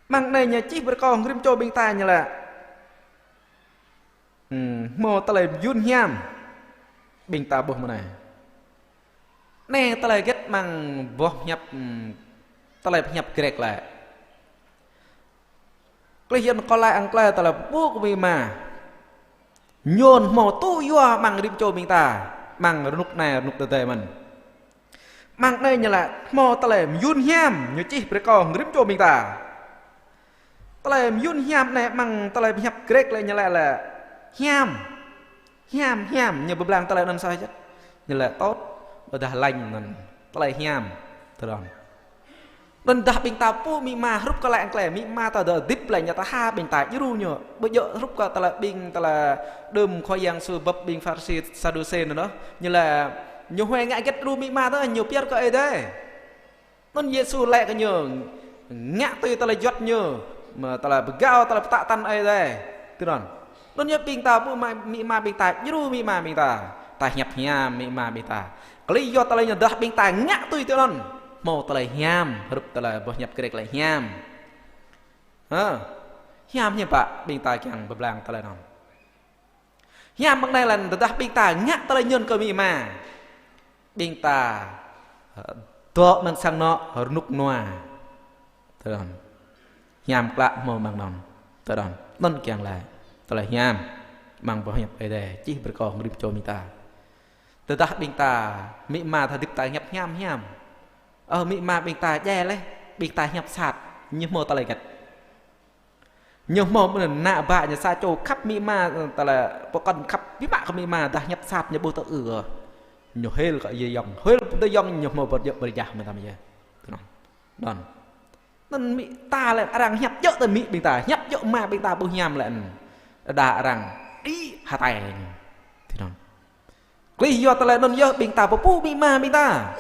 Amăng anai ñu čih brơi kơ rĭm čô ƀing ta ñu lĕ. Ưm, hmâo tơlơi mơyŭn hiam. Ƀing ta ƀuh mơ̆ng anai. Anai tơlơi hơget amăng boh hiăp, ưm, tơlơi pơhiăp Grek lĕ. Klih yơh kơ lĕ ăng tơlơi pơpŭ kơ amĭ ama. Ñu hmâo tŭ yua amăng rĭm čô ƀing ta, amăng rơnŭk anai rơnŭk tơdơi mơ̆n. Amăng anai ñu laĭ hmâo tơlơi mơyŭn hiam, ñu čih brơi kơ rĭm čô ƀing ta. Tơlơi mơyŭn hiam anai amăng tơlơi pơhiăp Grek lĕ ñu laĭ lĕ hiam. Hiam, hiam, ñu pơblang tơlơi anŭn soh čĕt. Ñu laĭ tốt, ƀôdah lành anŭn. Tơlơi hiam. Tơdơi anŭn. Anŭn dah ƀing ta pô amĭ ama hrup kơ laĭ tơlơi, amĭ ama ta dŏ hơdip lĕ ñu tha ƀing ta djru ñu. Ƀu djơ̆ hrup kơ tơlơi ƀing tơlơi đưm Khua Yang Yêsu bưp ƀing Pharisi Sadusi anŭn. Ñu laĭ ñu huai ngă hơget djru amĭ ama ta, ñu pơyơr kơ Ơi Adai. Anŭn Yêsu laĭ kơ ñu ngă tui tơlơi juăt ñu, mă tơlơi pơgao tơlơi pơtă tăn Ơi Adai. Tui anŭn. Anŭn yơh ƀing ta pô amĭ ama ƀing ta djru amĭ ama ƀing ta. Ta hiăp hiam amĭ ama ƀing ta. Kơlih yua tơlơi ñu dah ƀing ta ngă tui tui anŭn. Hmâo tơlơi hiam, hrup tơlơi boh hiăp Grek lĕ hiam. Hă? Hiam hiam pă ƀing ta kiăng pơblang tơlơi anŭn. Hiam amăng anai lĕ tơdah ƀing ta ngă tơlơi ñu kơ amĭ ama. Ƀing ta, ơ, dŏ amăng sang anŏ rơnŭk rơnua. Tơdơi anŭn. Hiam klă hmâo amăng anŭn. Tơdơi anŭn. Anŭn kiăng laĭ tơlơi hiam. Amăng boh hiăp Ơi Adai čih brơi kơ rĭm čô ƀing ta. Tơdah ƀing ta, amĭ ama ta hơdip ta hiăp hiam hiam. Ơ, amĭ ama ƀing ta djai laih, ƀing ta hiăp sat, ñu hmâo tơlơi hơget. Ñu hmâo mơ̆n ană bă ñu sa čô khăp amĭ ama, tơlơi pơkŏn khăp biă mă kơ amĭ ama, dah hiăp sat ñu ƀu tơ ư. Ñu hil kơ yê yŏng, hil tơ yŏng ñu hmâo bơ̆t jơ̆ bơ̆t jah mơ̆n tơm yơh. Tơdơi anŭn. Anŭn. Anŭn amĭ ta lĕ arăng hiăp djơ̆ tơ amĭ ƀing ta, hiăp djơ̆ ama ƀing ta ƀu hiam lĕ. Đa arăng đĭ hơtai ñu. Tui anŭn. Kơlih yua tơlơi anŭn yơh ƀing ta pơpŭ amĭ ama ƀing ta.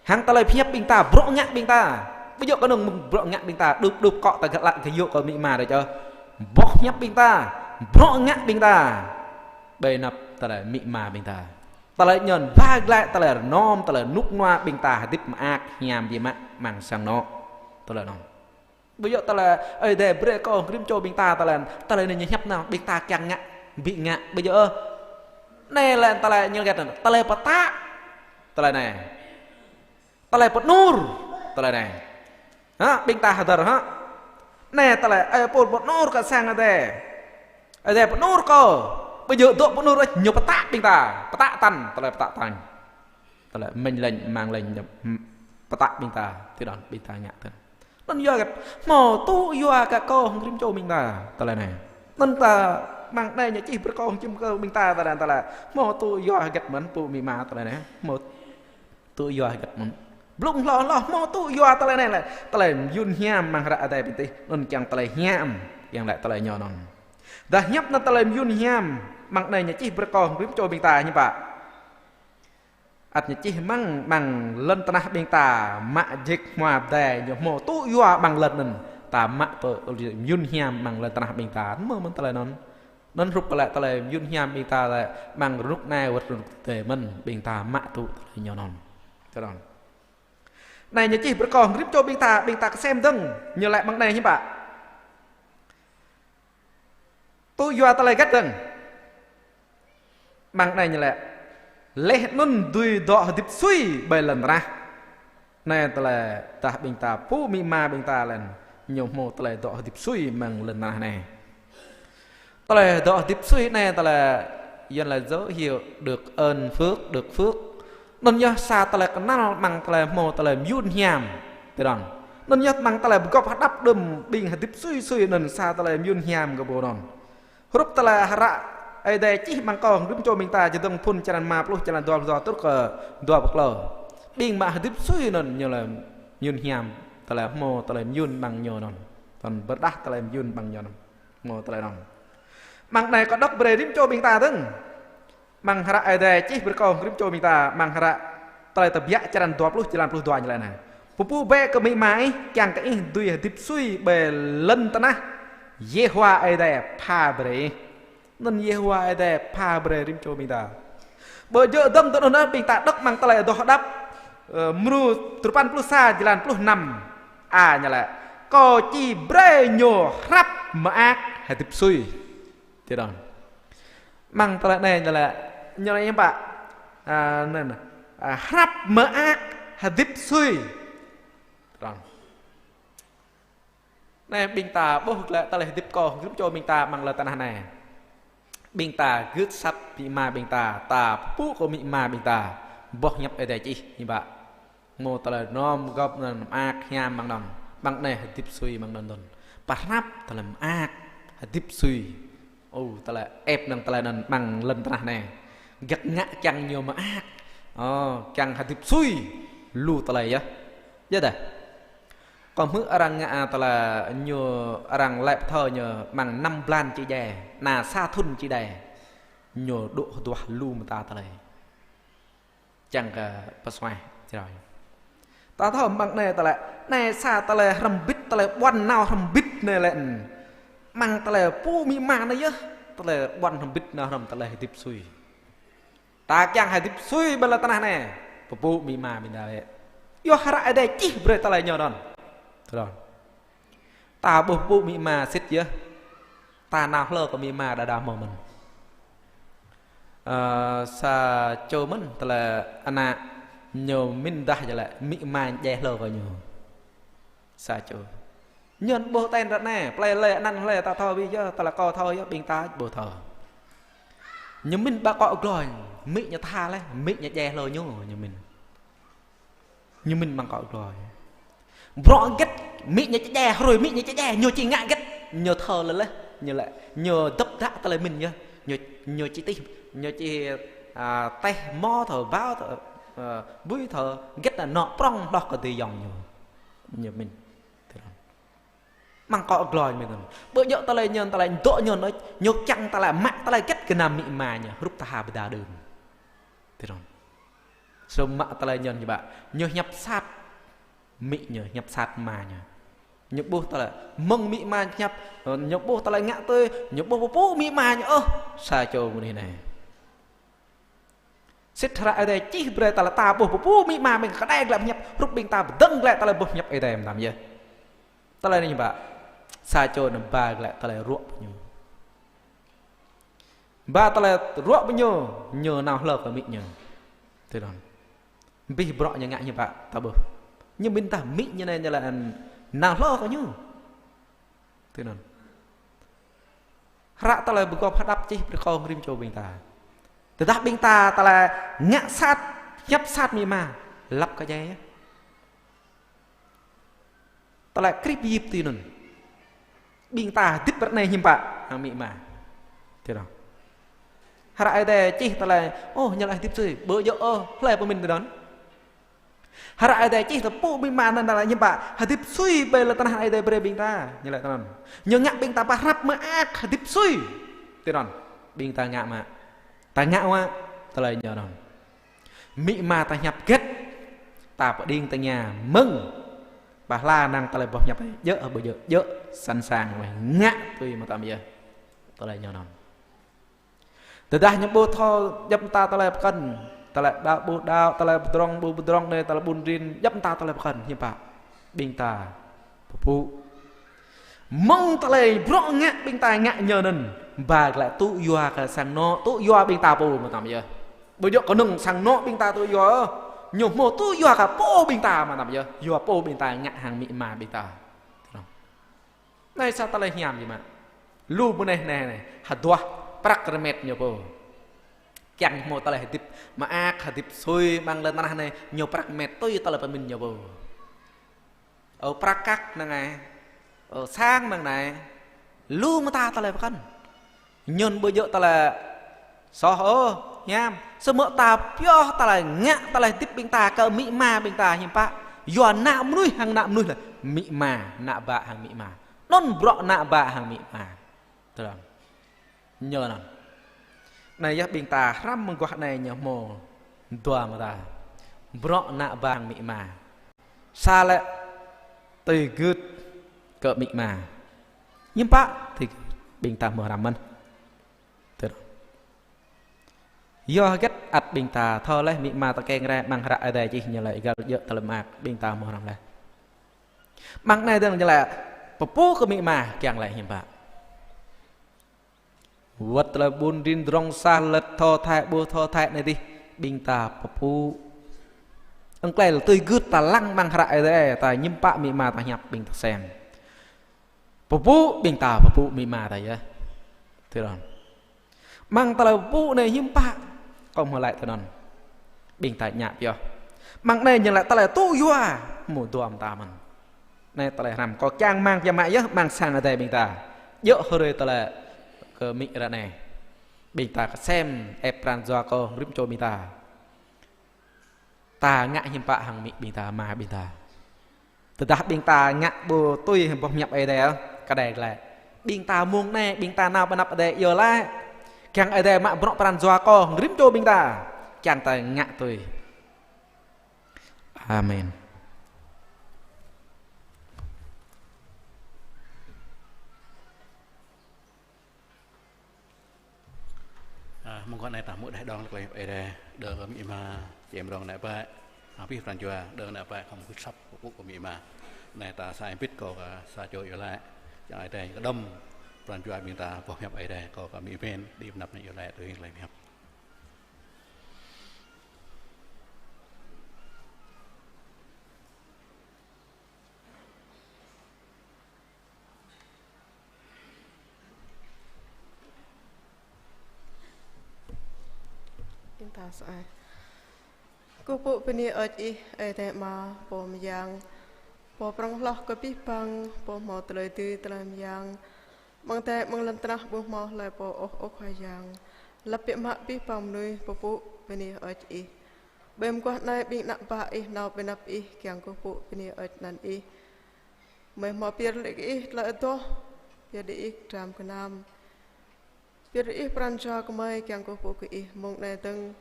Hăng tơlơi pơhiăp ƀing ta, bruă ngă ƀing ta. Ƀu djơ̆ kơnơ̆ng bruă ngă ƀing ta, đup đup kŏ ta gơ̆ lăi gơyŏ kơ amĭ ama đôč ôh. Boh hiăp ƀing ta, bruă ngă ƀing ta. Ƀơi anăp tơlơi amĭ ama ƀing ta. Tơlơi ñu ba glaĭ tơlơi rơnŏm, tơlơi rơnŭk rơnua ƀing ta hơdip mơak hiam biă mă amăng sang anŏ. Tơlơi anŭn. Ƀu djơ̆ tơlơi Ơi Adai brơi kơ rĭm čô ƀing ta tơlơi, tơlơi anai ñu hiăp nao, ƀing ta kiăng ngă, ƀu ngă, ƀu djơ̆ ôh. Anai lĕ tơlơi ñu hơget anŭn, tơlơi pơtă. Tơlơi anai. Tơlơi pơanŭr. Tơlơi anai. Hă, ƀing ta hơdơr hă. Anai tơlơi, ơi Pôl pơanŭr kơ sang Ơi Adai. Ơi Adai pơanŭr kơ. Ƀu djơ̆ dŏ pơanŭr ôh, ñu pơtă ƀing ta. Pơtă tăn, tơlơi pơtă tăn. Tơlơi mĭn lĕ, amăng lĕ, pơtă ƀing ta, tui anŭn ƀing ta ngă tơ̆n. Anŭn yơh hơget, hmâo tŭ yua kơ kơ rĭm čô ƀing ta, tơlơi anai. Anŭn ta, amăng anai ñu čih brơi kơ rĭm čô ƀing ta, tơlơi anŭn, tơlơi. Hmâo tŭ yua hơget mơ̆n pô amĭ ama, tơlơi anai. Hmâo tŭ yua hơget mơ̆n. Blung hloh hloh, hmâo tŭ yua tơlơi anai lĕ. Tơlơi mơyŭn hiam amăng hră Ơi Adai pơtih. Anŭn kiăng tơlơi hiam, kiăng laĭ tơlơi ñu anŭn. Dah hiăp anŭn tơlơi mơyŭn hiam, amăng anai ñu čih brơi kơ rĭm čô ƀing ta hiư̆m pă. Ăt ñu čih mơ̆ng, mơ̆ng lŏn tơnah ƀing ta mă jĕk hmua pơdai ñu hmâo tŭ yua amăng lŏn anŭn. Ta mă tŭ mơyŭn hiam amăng lŏn tơnah ƀing ta. Hmâo mơ̆n tơlơi anŭn. Anŭn hrup kơ lĕ tơlơi mơyŭn hiam ƀing ta lĕ amăng rơnŭk anai wơ̆t rơnŭk tơdơi mơ̆n ƀing ta mă tŭ tơlơi ñu anŭn. Tơdơi anŭn. Anai ñu čih brơi kơ rĭm čô ƀing ta, ƀing ta kơsem dơ̆ng, ñu laĭ amăng anai hiư̆m pă. Tŭ yua tơlơi hơget dơ̆ng. Amăng anai ñu laĭ. Laih anŭn dưi dŏ hơdip sui ƀơi lŏn tơnah. Anai tơlơi dah ƀing ta pô amĭ ama ƀing ta lĕ. Ñu hmâo tơlơi dŏ hơdip sui amăng lŏn tơnah anai. Tơlơi dŏ hơdip sui anai tơlơi Yuan laĭ dấu hiệu được ơn phước, được phước. Anŭn yơh sa tơlơi kơnăl amăng tơlơi hmâo tơlơi mơyŭn hiam. Tơdơi anŭn. Anŭn yơh amăng tơlơi pơgop hơđăp đưm ƀing hơdip sui sui anŭn sa tơlơi mơyŭn hiam kơ ƀu anŭn. Hrup tơlơi hră Ơi Adai čih amăng kơ rĭm čô ƀing ta, Čơdơ̆ng Phŭn črăn rơma pluh, črăn dua pluh dua truh kơ dua pluh klâo. Ƀing mă hơdip sui anŭn ñu laĭ mơyŭn hiam, tơlơi hmâo, tơlơi mơyŭn amăng ñu anŭn. Tơl pơrơđah tơlơi mơyŭn amăng ñu anŭn. Hmâo tơlơi anŭn. Amăng anai kâo đŏk brơi rĭm čô ƀing ta dơ̆ng. Amăng hră Ơi Adai čih brơi kơ rĭm čô ƀing ta, amăng hră Tơlơi Tơbiă črăn dua pluh, črăn pluh dua ñu laĭ anai. Pơpŭ bĕ kơ amĭ ama ih, kiăng kơ ih dưi hơdip sui ƀơi lŏn tơnah Yêhôwa Ơi Adai pha brơi ih. Anŭn Yêhôwa Ơi Adai pha brơi rĭm čô ƀing ta. Ƀu djơ̆ dơ̆ng tui anŭn ôh, ƀing ta đŏk amăng tơlơi Adoh Hơđăp, ơ, mrô duapăn pluh sa, jơlan pluh năm a ñu laĭ. Kâo či brơi ñu hrăp mơak hơdip sui. Tui anŭn. Amăng tơlơi anai ñu laĭ, ñu laĭ hiư̆m pă. A, anŭn, a, hrăp mơak hơdip sui. Tui anŭn. Anai ƀing ta ƀuh glaĭ tơlơi hơdip kơ rĭm čô ƀing ta amăng lŏn tơnah anai. Ƀing ta gưt asăp amĭ ama ƀing ta, ta pơpŭ kơ amĭ ama ƀing ta, boh hiăp Ơi Adai čih hiư̆m pă. Hmâo tơlơi nŏm gŏp anŭn mơak hiam mơ̆ng anŭn, mơ̆ng anai hơdip sui mơ̆ng anŭn anŭn. Pơhrăp tơlơi mơak, hơdip sui. Ơ, tơlơi ĕp anŭn tơlơi anŭn mơ̆ng lŏn tơnah anai. Gak ngă kiăng ñu mơak. Ơ, kiăng hơdip sui. Lu tơlơi yơh. Yơh dah. Kâo hmư̆ arăng ngă tơlơi ñu arăng lĕ pơthâo ñu mơ̆ng năm blan či djai, anai sa thŭn či djai. Ñu dŏ hơduah lu mơta tơlơi. Čang kơ pơsuaih čơrâo. Ta thâo mơ̆ng anai tơlơi, anai sa tơlơi hrŏm hơbĭt, tơlơi ƀuăn nao hrŏm hơbĭt anai lĕ. Mơ̆ng tơlơi pơpŭ amĭ ama anai yơh, tơlơi ƀuăn hrŏm hơbĭt nao hrŏm tơlơi hơdip sui. Ta kiăng hơdip sui ƀơi lŏn tơnah anai, pơpŭ amĭ ama ƀing ta wĕ. Yua hră Ơi Adai čih brơi tơlơi ñu anŭn. Tơdron. Ta ƀu pơpŭ amĭ ama sĭt yơh. Ta nao hlâo kơ amĭ ama đa đa hmâo mơ̆n. Ơ, sa čô mơ̆n tơlơi ană ñu mĭn dah jơlĕ amĭ ama djai hlâo kơ ñu. Sa čô. Ñu ƀuh ten ră anai, plei lĕ anăn hlĕ ta thâo ƀu yơh, tơlơi kâo thâo yơh, ƀing ta ƀu thâo. Ñu mĭn ƀă akŏ glô, amĭ ñu tha leh, amĭ ñu djai hlâo ñu, ñu mĭn. Ñu mĭn mơ̆ng akŏ glô. Bruă hơget, amĭ ñu či djai, hrơi amĭ ñu či djai, ñu či ngă hơget, ñu thâo leh leh, ñu lĕ, ñu dăp dă tơlơi mĭn yơh, ñu, ñu či tih, ñu či, a, teh hmâo thâo, bao thâo, a, ƀui thâo, hơget anŏ prŏng hloh kơ adơi ayŏng ñu. Ñu mĭn. Mơ̆ng akŏ glô mĭn. Ƀu djơ̆ tơlơi ñu, tơlơi dŏ ñu, ñu kiăng tơlơi mă tơlơi hơget gơnam amĭ ama ñu, hrup tơha ƀôdah đưm. Tơdron. Sum mă tơlơi ñu ñu ƀă. Ñu hiăp sat amĭ ñu, hiăp sat ama ñu. Ñu ƀuh tơlơi mơ̆ng amĭ ama ñu hiăp, ñu ƀuh tơlơi ngă tui, ñu ƀuh pơpŭ amĭ ama ñu, ơ, sa čô mơnuih anai. Sĭt hră Ơi Adai čih brơi tơlơi ta ƀuh pơpŭ amĭ ama ƀing kơđai glaĭ hiăp, hrup ƀing ta pơdơ̆ng glaĭ tơlơi boh hiăp Ơi Adai mơtam yơh. Tơlơi anai hiư̆m pă, sa čô anŭn ba glaĭ tơlơi ruă pơ ñu. Ba tơlơi ruă pơ ñu, ñu nao hlâo kơ amĭ ñu. Tơdron. Abih bruă ñu ngă hiư̆m pă, ta ƀuh. Ñu mĭn dah amĭ ñu anai ñu lĕ nao hlâo kơ ñu. Tui anŭn. Hră tơlơi pơgop hơđăp čih brơi kơ rĭm čô ƀing ta. Tơdah ƀing ta tơlơi ngă sat, hiăp sat amĭ ama, lăp kơ djai yơh. Tơlơi krip yip tui anŭn. Ƀing ta hơdip ră anai hiư̆m pă, hăng amĭ ama. Tui anŭn. Hră Ơi Adai čih tơlơi, ơ, ñu lĕ hơdip sui, ƀu djơ̆ ôh, hlơi pơmĭn tui anŭn. Hră Ơi Adai čih tơpŭ amĭ ama anŭn lĕ hiư̆m pă, hơdip sui ƀơi lŏn tơnah Ơi Adai brơi ƀing ta, ñu lĕ tui anŭn. Ñu ngă ƀing ta pơhrăp mơak hơdip sui. Tui anŭn, ƀing ta ngă mă. Ta ngă mă, tơlơi ñu anŭn. Amĭ ama ta hiăp hơget, ta pơđing tơña mơ̆ng. Pơhla năng tơlơi boh hiăp djơ̆, ƀu djơ̆, djơ̆, sẵn sàng, ngă tui mơtam yơh. Tơlơi ñu anŭn. Tơdah ñu ƀu thâo djŏp mơta tơlơi pơkŏn, tơlơi đaŏ ƀu đaŏ, tơlơi pơdrŏng ƀu pơdrŏng anai, tơlơi ƀun rin, djŏp mơta tơlơi pơkŏn, hiư̆m pă, ƀing ta pơpŭ. Mơ̆ng tơlơi bruă ngă ƀing ta ngă ñu anŭn, ba glaĭ tŭ yua kơ sang anŏ, tŭ yua ƀing ta pô mơtam yơh. Ƀu djơ̆ kơnơ̆ng sang anŏ ƀing ta tŭ yua, ñu hmâo tŭ yua kơ pô ƀing ta mơtam yơh, yua pô ƀing ta ngă hăng amĭ ama ƀing ta. Anai sa tơlơi hiam yơh mă. Lu mơnuih anai anai, hơduah prăk rơmet ñu pô. Kiăng hmâo tơlơi hơdip mơak, hơdip sui, mơ̆ng lŏn tơnah anai, ñu prăk rơmet tui tơlơi pơmĭn ñu pô. Ơ, prăk kăk mơ̆ng anai. Ơ, sang mơ̆ng anai. Lu mơta tơlơi pơkŏn. Ñu ƀu djơ̆ tơlơi soh ôh, hiam. Samơ̆ ta pioh tơlơi ngă tơlơi hơdip ƀing ta kơ amĭ ama ƀing ta hiư̆m pă. Yua ană mơnuih hăng ană mơnuih lĕ amĭ ama, ană bă hăng amĭ ama. Anŭn bruă ană bă hăng amĭ ama. Tơdron. Ñu anŭn. Anai yơh ƀing ta hrăm mơguah anai ñu hmâo dua mơta. Bruă ană bă hăng amĭ ama. Sa lĕ tui gưt kơ amĭ ama. Hiư̆m pă tui gưt, ƀing ta hmâo hrăm mơ̆n. Tui anŭn. Yua hơget ăt ƀing ta thâo leh amĭ ama ta kiăng rai mơ̆ng hră Ơi Adai čih ñu lĕ găl djơ̆ tơlơi mơak ƀing ta hmâo hrăm leh. Mơ̆ng anai dơ̆ng ñu lĕ pơpŭ kơ amĭ ama kiăng lĕ hiư̆m pă. Wơ̆t tơlơi ƀun rin drŏng sah lĕ thâo thai ƀu thâo thai anai dih ƀing ta pơpŭ. Ơng klei tui gưt ta lăng mơ̆ng hră Ơi Adai ta hiư̆m pă amĭ ama ta hiăp ƀing ta seng. Pơpŭ ƀing ta pơpŭ amĭ ama ta yơh. Tui anŭn. Mơ̆ng tơlơi pơpŭ anai hiư̆m pă, kâo hmâo laĭ tui anŭn. Ƀing ta ngă pioh. Mơ̆ng anai ñu laĭ tơlơi tŭ yua, hmâo dua mơta mơ̆n. Anai tơlơi hrăm kâo kiăng rơmang biă mă yơh, rơmang sang adai ƀing ta. Djơ̆ hrơi tơlơi kơ amĭ ră anai. Ƀing ta kơsem, ĕp pran jua kâo, rĭm čô ƀing ta. Ta ngă hiư̆m pă hăng amĭ ƀing ta, ama ƀing ta. Tơdah ƀing ta ngă ƀu tui boh hiăp Ơi Adai, kơđai glaĭ. Ƀing ta mơ̆ng anai, ƀing ta nao ƀơi anăp Ơi Adai iâu laĭ. Kiăng Ơi Adai mă bruă pran jua kâo, rĭm čô ƀing ta. Kiăng ta ngă tui. Amen. A, mơguah anai ta hmư̆ đeh đong tơlơi Ơi Adai, đơ̆ng amĭ ama, čem rong ană bă, abih pran jua, đơ̆ng ană bă khŏm gưt asăp pơpŭ kơ amĭ ama. Anai ta sa ih bit kâo kơ sa čô iâu laĭ, čang Ơi Adai kơđŏm pran jua ƀing ta boh hiăp Ơi Adai, kâo kơ amĭ Ven, đĭ ƀơi anăp anai iâu laĭ tui hăng tơlơi hiăp. Ƀing ta sa ai. Kơkuh pơpŭ bơni hơơč Ih, Ơi Adai Ama, Pô mơyang, Pô prŏng hloh kơ abih bang, Pô hmâo tơlơi dưi tơlơi mơyang. Amăng adai amăng lŏn tơnah ƀu hmâo hlơi pô ôh, ơ Khua Yang. Lăp biă mă abih bang mơnuih pơpŭ bơni hơơč Ih. Ƀơi mơguah anai ƀing ană bă Ih nao ƀơi anăp Ih kiăng kơkuh pơpŭ bơni hơơč anăn Ih. Gơmơi hmâo pơyơr laih kơ Ih tơlơi adoh, pơyơr laih Ih dram gơnam. Pơyơr laih Ih pran jua gơmơi kiăng kơkuh pơpŭ kơ Ih mơ̆ng anai dơ̆ng.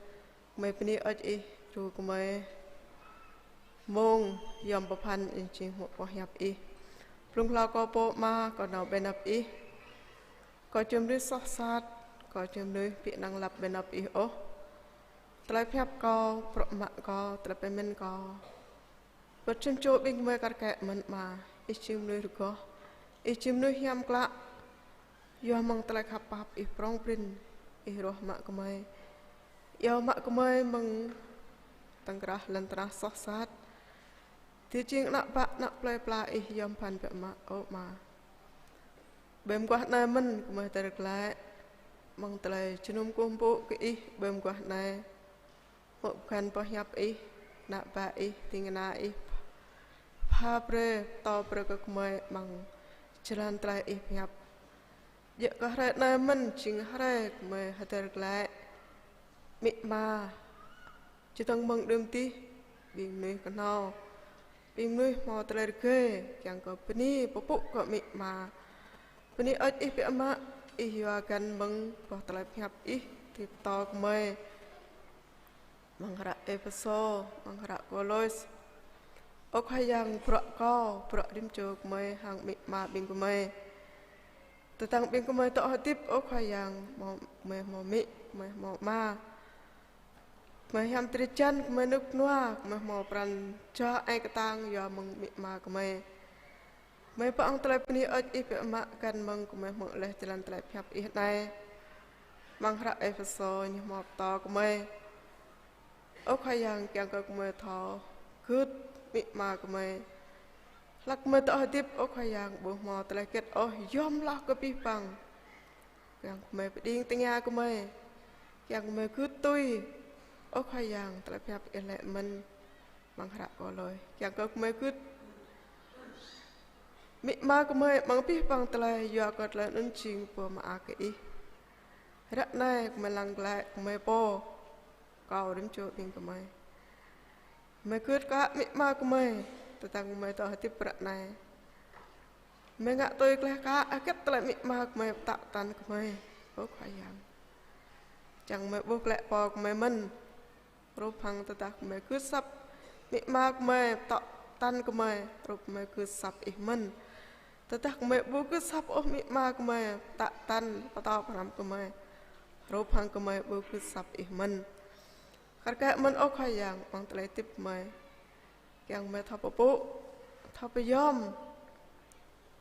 Gơmơi bơni hơơč Ih djru gơmơi mơ̆ng yom pơphan ih jing hmư̆ boh hiăp Ih. Blung hlâo kâo pô ama, kâo nao ƀơi anăp Ih. Kâo jing mơnuih soh sat, kâo jing mơnuih ƀu năng lăp ƀơi anăp Ih ôh. Tơlơi pơhiăp kâo, bruă mă kâo, tơlơi pơmĭn kâo. Wơ̆t čim čô ƀing gơmơi kar kaĭ mơ̆n ama, Ih jing mơnuih rơgoh, Ih jing mơnuih hiam klă. Yua mơ̆ng tơlơi khăp pap Ih prŏng prin, Ih ruah mă gơmơi. Iâu mă gơmơi mơ̆ng tơ̆ng krah lŏn tơnah soh sat. Tui jing ană bă ană plơi pla Ih yom pơphan biă mă, ơ Ama. Ƀơi mơguah anai mơ̆n gơmơi hơdơr glaĭ mơ̆ng tơlơi jơnum kơkuh pơpŭ kơ Ih ƀơi mơguah anai. Hmư̆ pơkŏn boh hiăp Ih, ană bă Ih, ding kơna Ih pha brơi, pơtô brơi kơ gơmơi amăng jơlan tơlơi Ih pơhiăp. Djơ̆ kơ hrơi anai mơ̆n jing hrơi gơmơi hơdơr glaĭ. Amĭ ama, čơdơ̆ng mơ̆ng đưm dih, ƀing mơnuih kơhnâo, ƀing mơnuih hmâo tơlơi rơgơi, kiăng kơ bơni pơpŭ kơ amĭ ama. Bơni hơơč Ih biă mă, Ih yua găn mơ̆ng boh tơlơi pơhiăp Ih dưi pơtô gơmơi. Amăng hră Êphêsô, amăng hră Kôlôs. Ơ Khua Yang, bruă kâo, bruă rĭm čô gơmơi hăng amĭ ama ƀing gơmơi. Tơdang ƀing gơmơi dŏ hơdip, ơ Khua Yang, hmâo, gơmơi hmâo amĭ, gơmơi hmâo ama. Gơmơi hiam drơi jăn, gơmơi rơnŭk rơnua, gơmơi hmâo pran jua ai kơtang yua mơ̆ng amĭ ama gơmơi. Gơmơi pơang tơlơi bơni hơơč Ih biă mă găn mơ̆ng gơmơi hmư̆ laih jơlan tơlơi pơhiăp Ih anai. Amăng hră Êphêsô ñu hmâo pơtô gơmơi. Ơ Khua Yang, kiăng kơ gơmơi thâo gưt amĭ ama gơmơi. Hlak gơmơi dŏ hơdip, ơ Khua Yang, ƀu hmâo tơlơi hơget ôh yom hloh kơ abih bang. Kiăng gơmơi pơđing tơngia gơmơi. Kiăng gơmơi gưt tui, ơ Khua Yang, tơlơi pơhiăp Ih laĭ mơ̆n amăng hră Kôlôs. Kiăng kơ gơmơi gưt amĭ ama gơmơi amăng abih bang tơlơi, yua kơ tơlơi anŭn jing pô mơak kơ Ih. Ră anai gơmơi lăng glaĭ gơmơi pô, kâo rĭm čô ƀing gơmơi. Gơmơi gưt kơ amĭ ama gơmơi, tơdang gơmơi dŏ hơdip ră anai. Gơmơi ngă tui glaĭ kơ hơget tơlơi amĭ ama gơmơi pơtă tăn gơmơi, ơ Khua Yang. Čang gơmơi ƀuh glaĭ pô gơmơi mơ̆n. Hrup hăng tơdah gơmơi gưt asăp amĭ ama gơmơi, pơtô tăn gơmơi, hrup gơmơi gưt asăp Ih mơ̆n. Tơdah gơmơi ƀu gưt asăp ôh amĭ ama gơmơi, pơtă tăn, pơtô pơhrăm gơmơi, hrup hăng gơmơi ƀu gưt asăp Ih mơ̆n. Kar kaĭ mơ̆n, ơ Khua Yang, amăng tơlơi hơdip gơmơi. Kiăng gơmơi thâo pơpŭ, thâo pơyom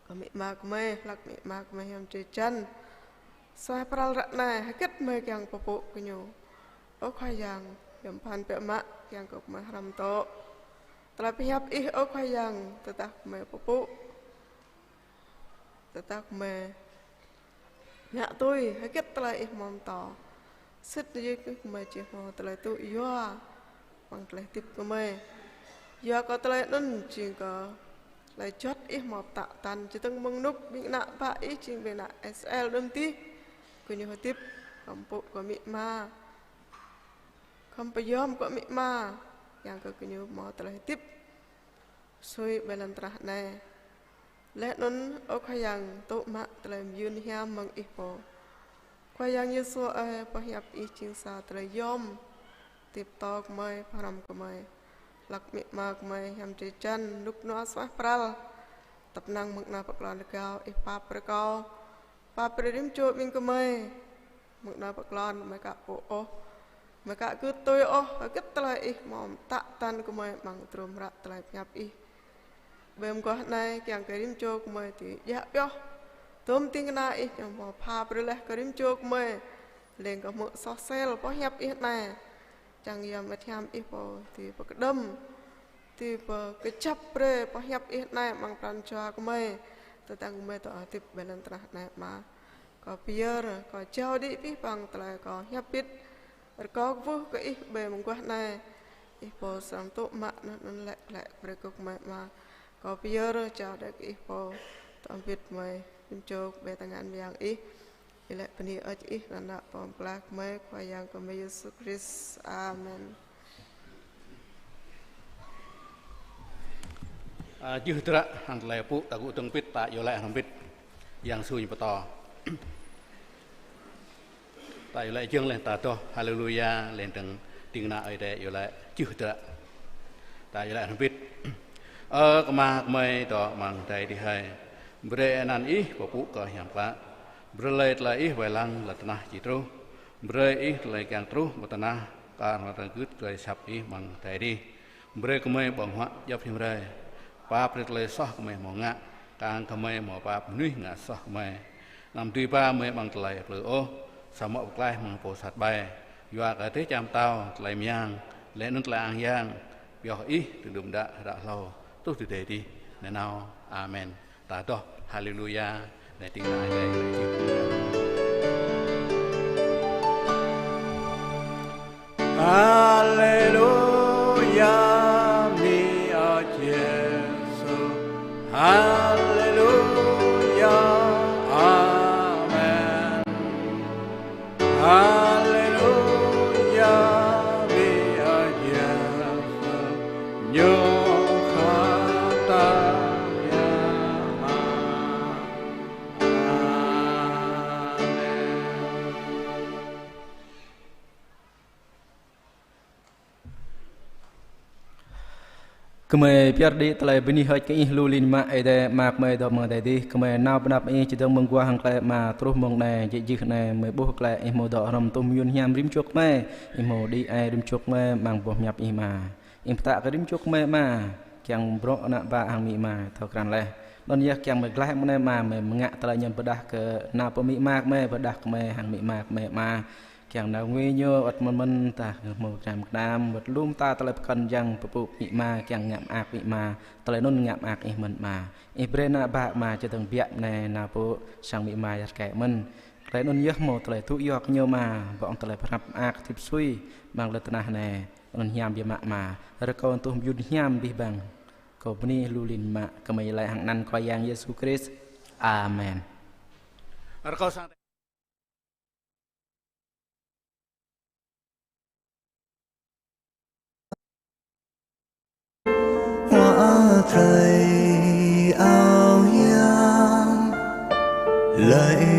kơ amĭ ama gơmơi, hlak amĭ ama gơmơi hiam drơi jăn. Suaih pral ră anai, hơget gơmơi kiăng pơpŭ kơ ñu. Ơ Khua Yang, yom pơphan biă mă, kiăng kơ gơmơi hrăm dŏ tơlơi pơhiăp Ih, ơ Khua Yang, tơdah gơmơi pơpŭ, tơdah gơmơi ngă tui hơget tơlơi Ih hmâo pơtô. Sĭt yơh kơ gơmơi či hmâo tơlơi tŭ yua amăng tơlơi hơdip gơmơi. Yua kơ tơlơi anŭn jing kơ tơlơi juăt Ih hmâo pơtă tăn, čơdơ̆ng mơ̆ng rơnŭk ƀing ană bă Ih jing ƀing ană Israel đưm dih, gơñu hơdip khŏm pŭ kơ amĭ ama, khŏm pơyom kơ amĭ ama, kiăng kơ gơñu hmâo tơlơi hơdip sui ƀơi lŏn tơnah anai. Laih anŭn, ơ Khua Yang, tŭ mă tơlơi mơyun hiam mơ̆ng Ih pô. Khua Yang Yêsu ơi, pơhiăp Ih jing sa tơlơi yom, tui pơtô gơmơi, pơhrăm gơmơi, hlak amĭ ama gơmơi hiam drơi jăn, rơnŭk rơnua suaih pral, tăp năng mơ̆ng anăp pơklŏn rơgao Ih pap brơi kâo, pap brơi rĭm čô ƀing gơmơi. Mơ̆ng anăp pơklŏn gơmơi ka pŭ ôh, gơmơi ka gưt tui ôh hơget tơlơi Ih hmâo pơtă tăn gơmơi amăng trum hră tơlơi pơhiăp Ih. Ƀơi mơguah anai kiăng kơ rĭm čô gơmơi dưi djă pioh, tôm ding kơna Ih ñu hmâo pha brơi laih kơ rĭm čô gơmơi, lêng kơ hmư̆ soh sel pơhiăp Ih anai. Čang yom met hiam Ih pô dưi pơkơđŏm, dưi pơkơjăp brơi pơhiăp Ih anai amăng pran jua gơmơi, tơdang gơmơi dŏ hơdip ƀơi lŏn tơnah anai Ama. Kâo pơyơr, kâo jao đĭ abih bang tơlơi kâo hiăp bit, rơkâo kwưh kơ Ih ƀơi mơguah anai. Ih pô srăng tŭ mă anŭn anŭn lĕ lĕ brơi kơ gơmơi Ama. Kâo pơyơr jao đĭ kơ Ih pô, tŏm bit gơmơi, rĭm čô ƀơi tơngan mơyang Ih. Ih laĭ bơni hơơč Ih, anăn Pô Pơklaih gơmơi, Khua Yang gơmơi Yêsu Krist. Amen. Ơ, jưh hơdră hăng tơlơi pŭ, ta gŭ dơ̆ng pit, ta iâu laĭ hrŏm pit, Yang Yêsu ñu pơtô. Ta iâu laĭ jơ̆ng laih, ta adoh Haleluya, laih dơ̆ng ding kơna Ơi Adai iâu laĭ jưh hơdră. Ta iâu laĭ hrŏm pit. Ơ Ama gơmơi dŏ amăng adai adih hơi, brơi anăn Ih pơpŭ kơ hiam klă. Brơi lĕ tơlơi Ih wai lăng lŏn tơnah či truh. Brơi Ih tơlơi kiăng truh ƀơi tơnah, kar hăng tơlơi gưt tơlơi asăp Ih amăng adai adih. Brơi gơmơi ƀơ̆ng huă djŏp hiam rai. Pap brơi tơlơi soh gơmơi hmâo ngă, kar hăng gơmơi hmâo pap mơnuih ngă soh gơmơi. Anăm dưi ba gơmơi amăng tơlơi plư ôh, samơ̆ pơklaih mơ̆ng pô sat ƀai. Yua kơ dêh čar pơtao, tơlơi mơyang, laih anŭn tơlơi ang yang, pioh Ih tơlŭm đă hră hlâo, truh tơdơi adih nanao. Amen. Ta adoh Haleluya, laih ding kơna Ơi Adai. Haleluya, bơni hơơč Yêsu. Haleluya, amen. Haleluya, bơni hơơč Yêsu, ñu khăp ta biă mă. Amen. Gơmơi pơyơr đĭ tơlơi bơni hơơč kơ Ih lu lin mă Ơi Adai, Ama gơmơi dŏ amăng adai adih, gơmơi nao pơ anăp Ih čơdơ̆ng mơguah hăng tơlơi Ama truh mơ̆ng anai jĕ jưh anai, gơmơi ƀuh tơlơi Ih hmâo dŏ hrŏm tŭm mơyun hiam rĭm čô gơmơi, Ih hmâo đĭ ai rĭm čô gơmơi amăng boh hiăp Ih Ama. Ih pơtă kơ rĭm čô gơmơi Ama, kiăng bruă ană bă hăng amĭ ama thâo krăn laih. Anŭn yơh kiăng gơmơi glaĭ mơ̆ng anai Ama, gơmơi mơ̆ng ngă tơlơi anŭn pơrơđah kơ ană pô amĭ ama gơmơi, pơrơđah kơ gơmơi hăng amĭ ama gơmơi Ama. Kiăng nao ngui ñu wơ̆t mơ̆n mơ̆n tah hmâo kơnam kơnam, wơ̆t lŏm ta tơlơi pơkŏn jăng pơpŭ amĭ ama, kiăng ngă mơak amĭ ama, tơlơi anŭn ngă mơak Ih mơ̆n Ama. Ih brơi ană bă Ama čơdơ̆ng biă mơ̆n anai nao pơ sang amĭ ama yar kĕ mơ̆n. Tơlơi anŭn yơh hmâo tơlơi tŭ yua kơ ñu Ama, ƀơ̆ng tơlơi pơhrăp mơak hơdip sui amăng lŏn tơnah anai. Anŭn hiam biă mă Ama, rơkâo tuh mơyun hiam abih bang. Kâo bơni lu lin mă, gơmơi laĭ hăng anăn Khua Yang Yêsu Krist. Amen. Rơkâo sang Hoa Thầy Ao Hiam, lạy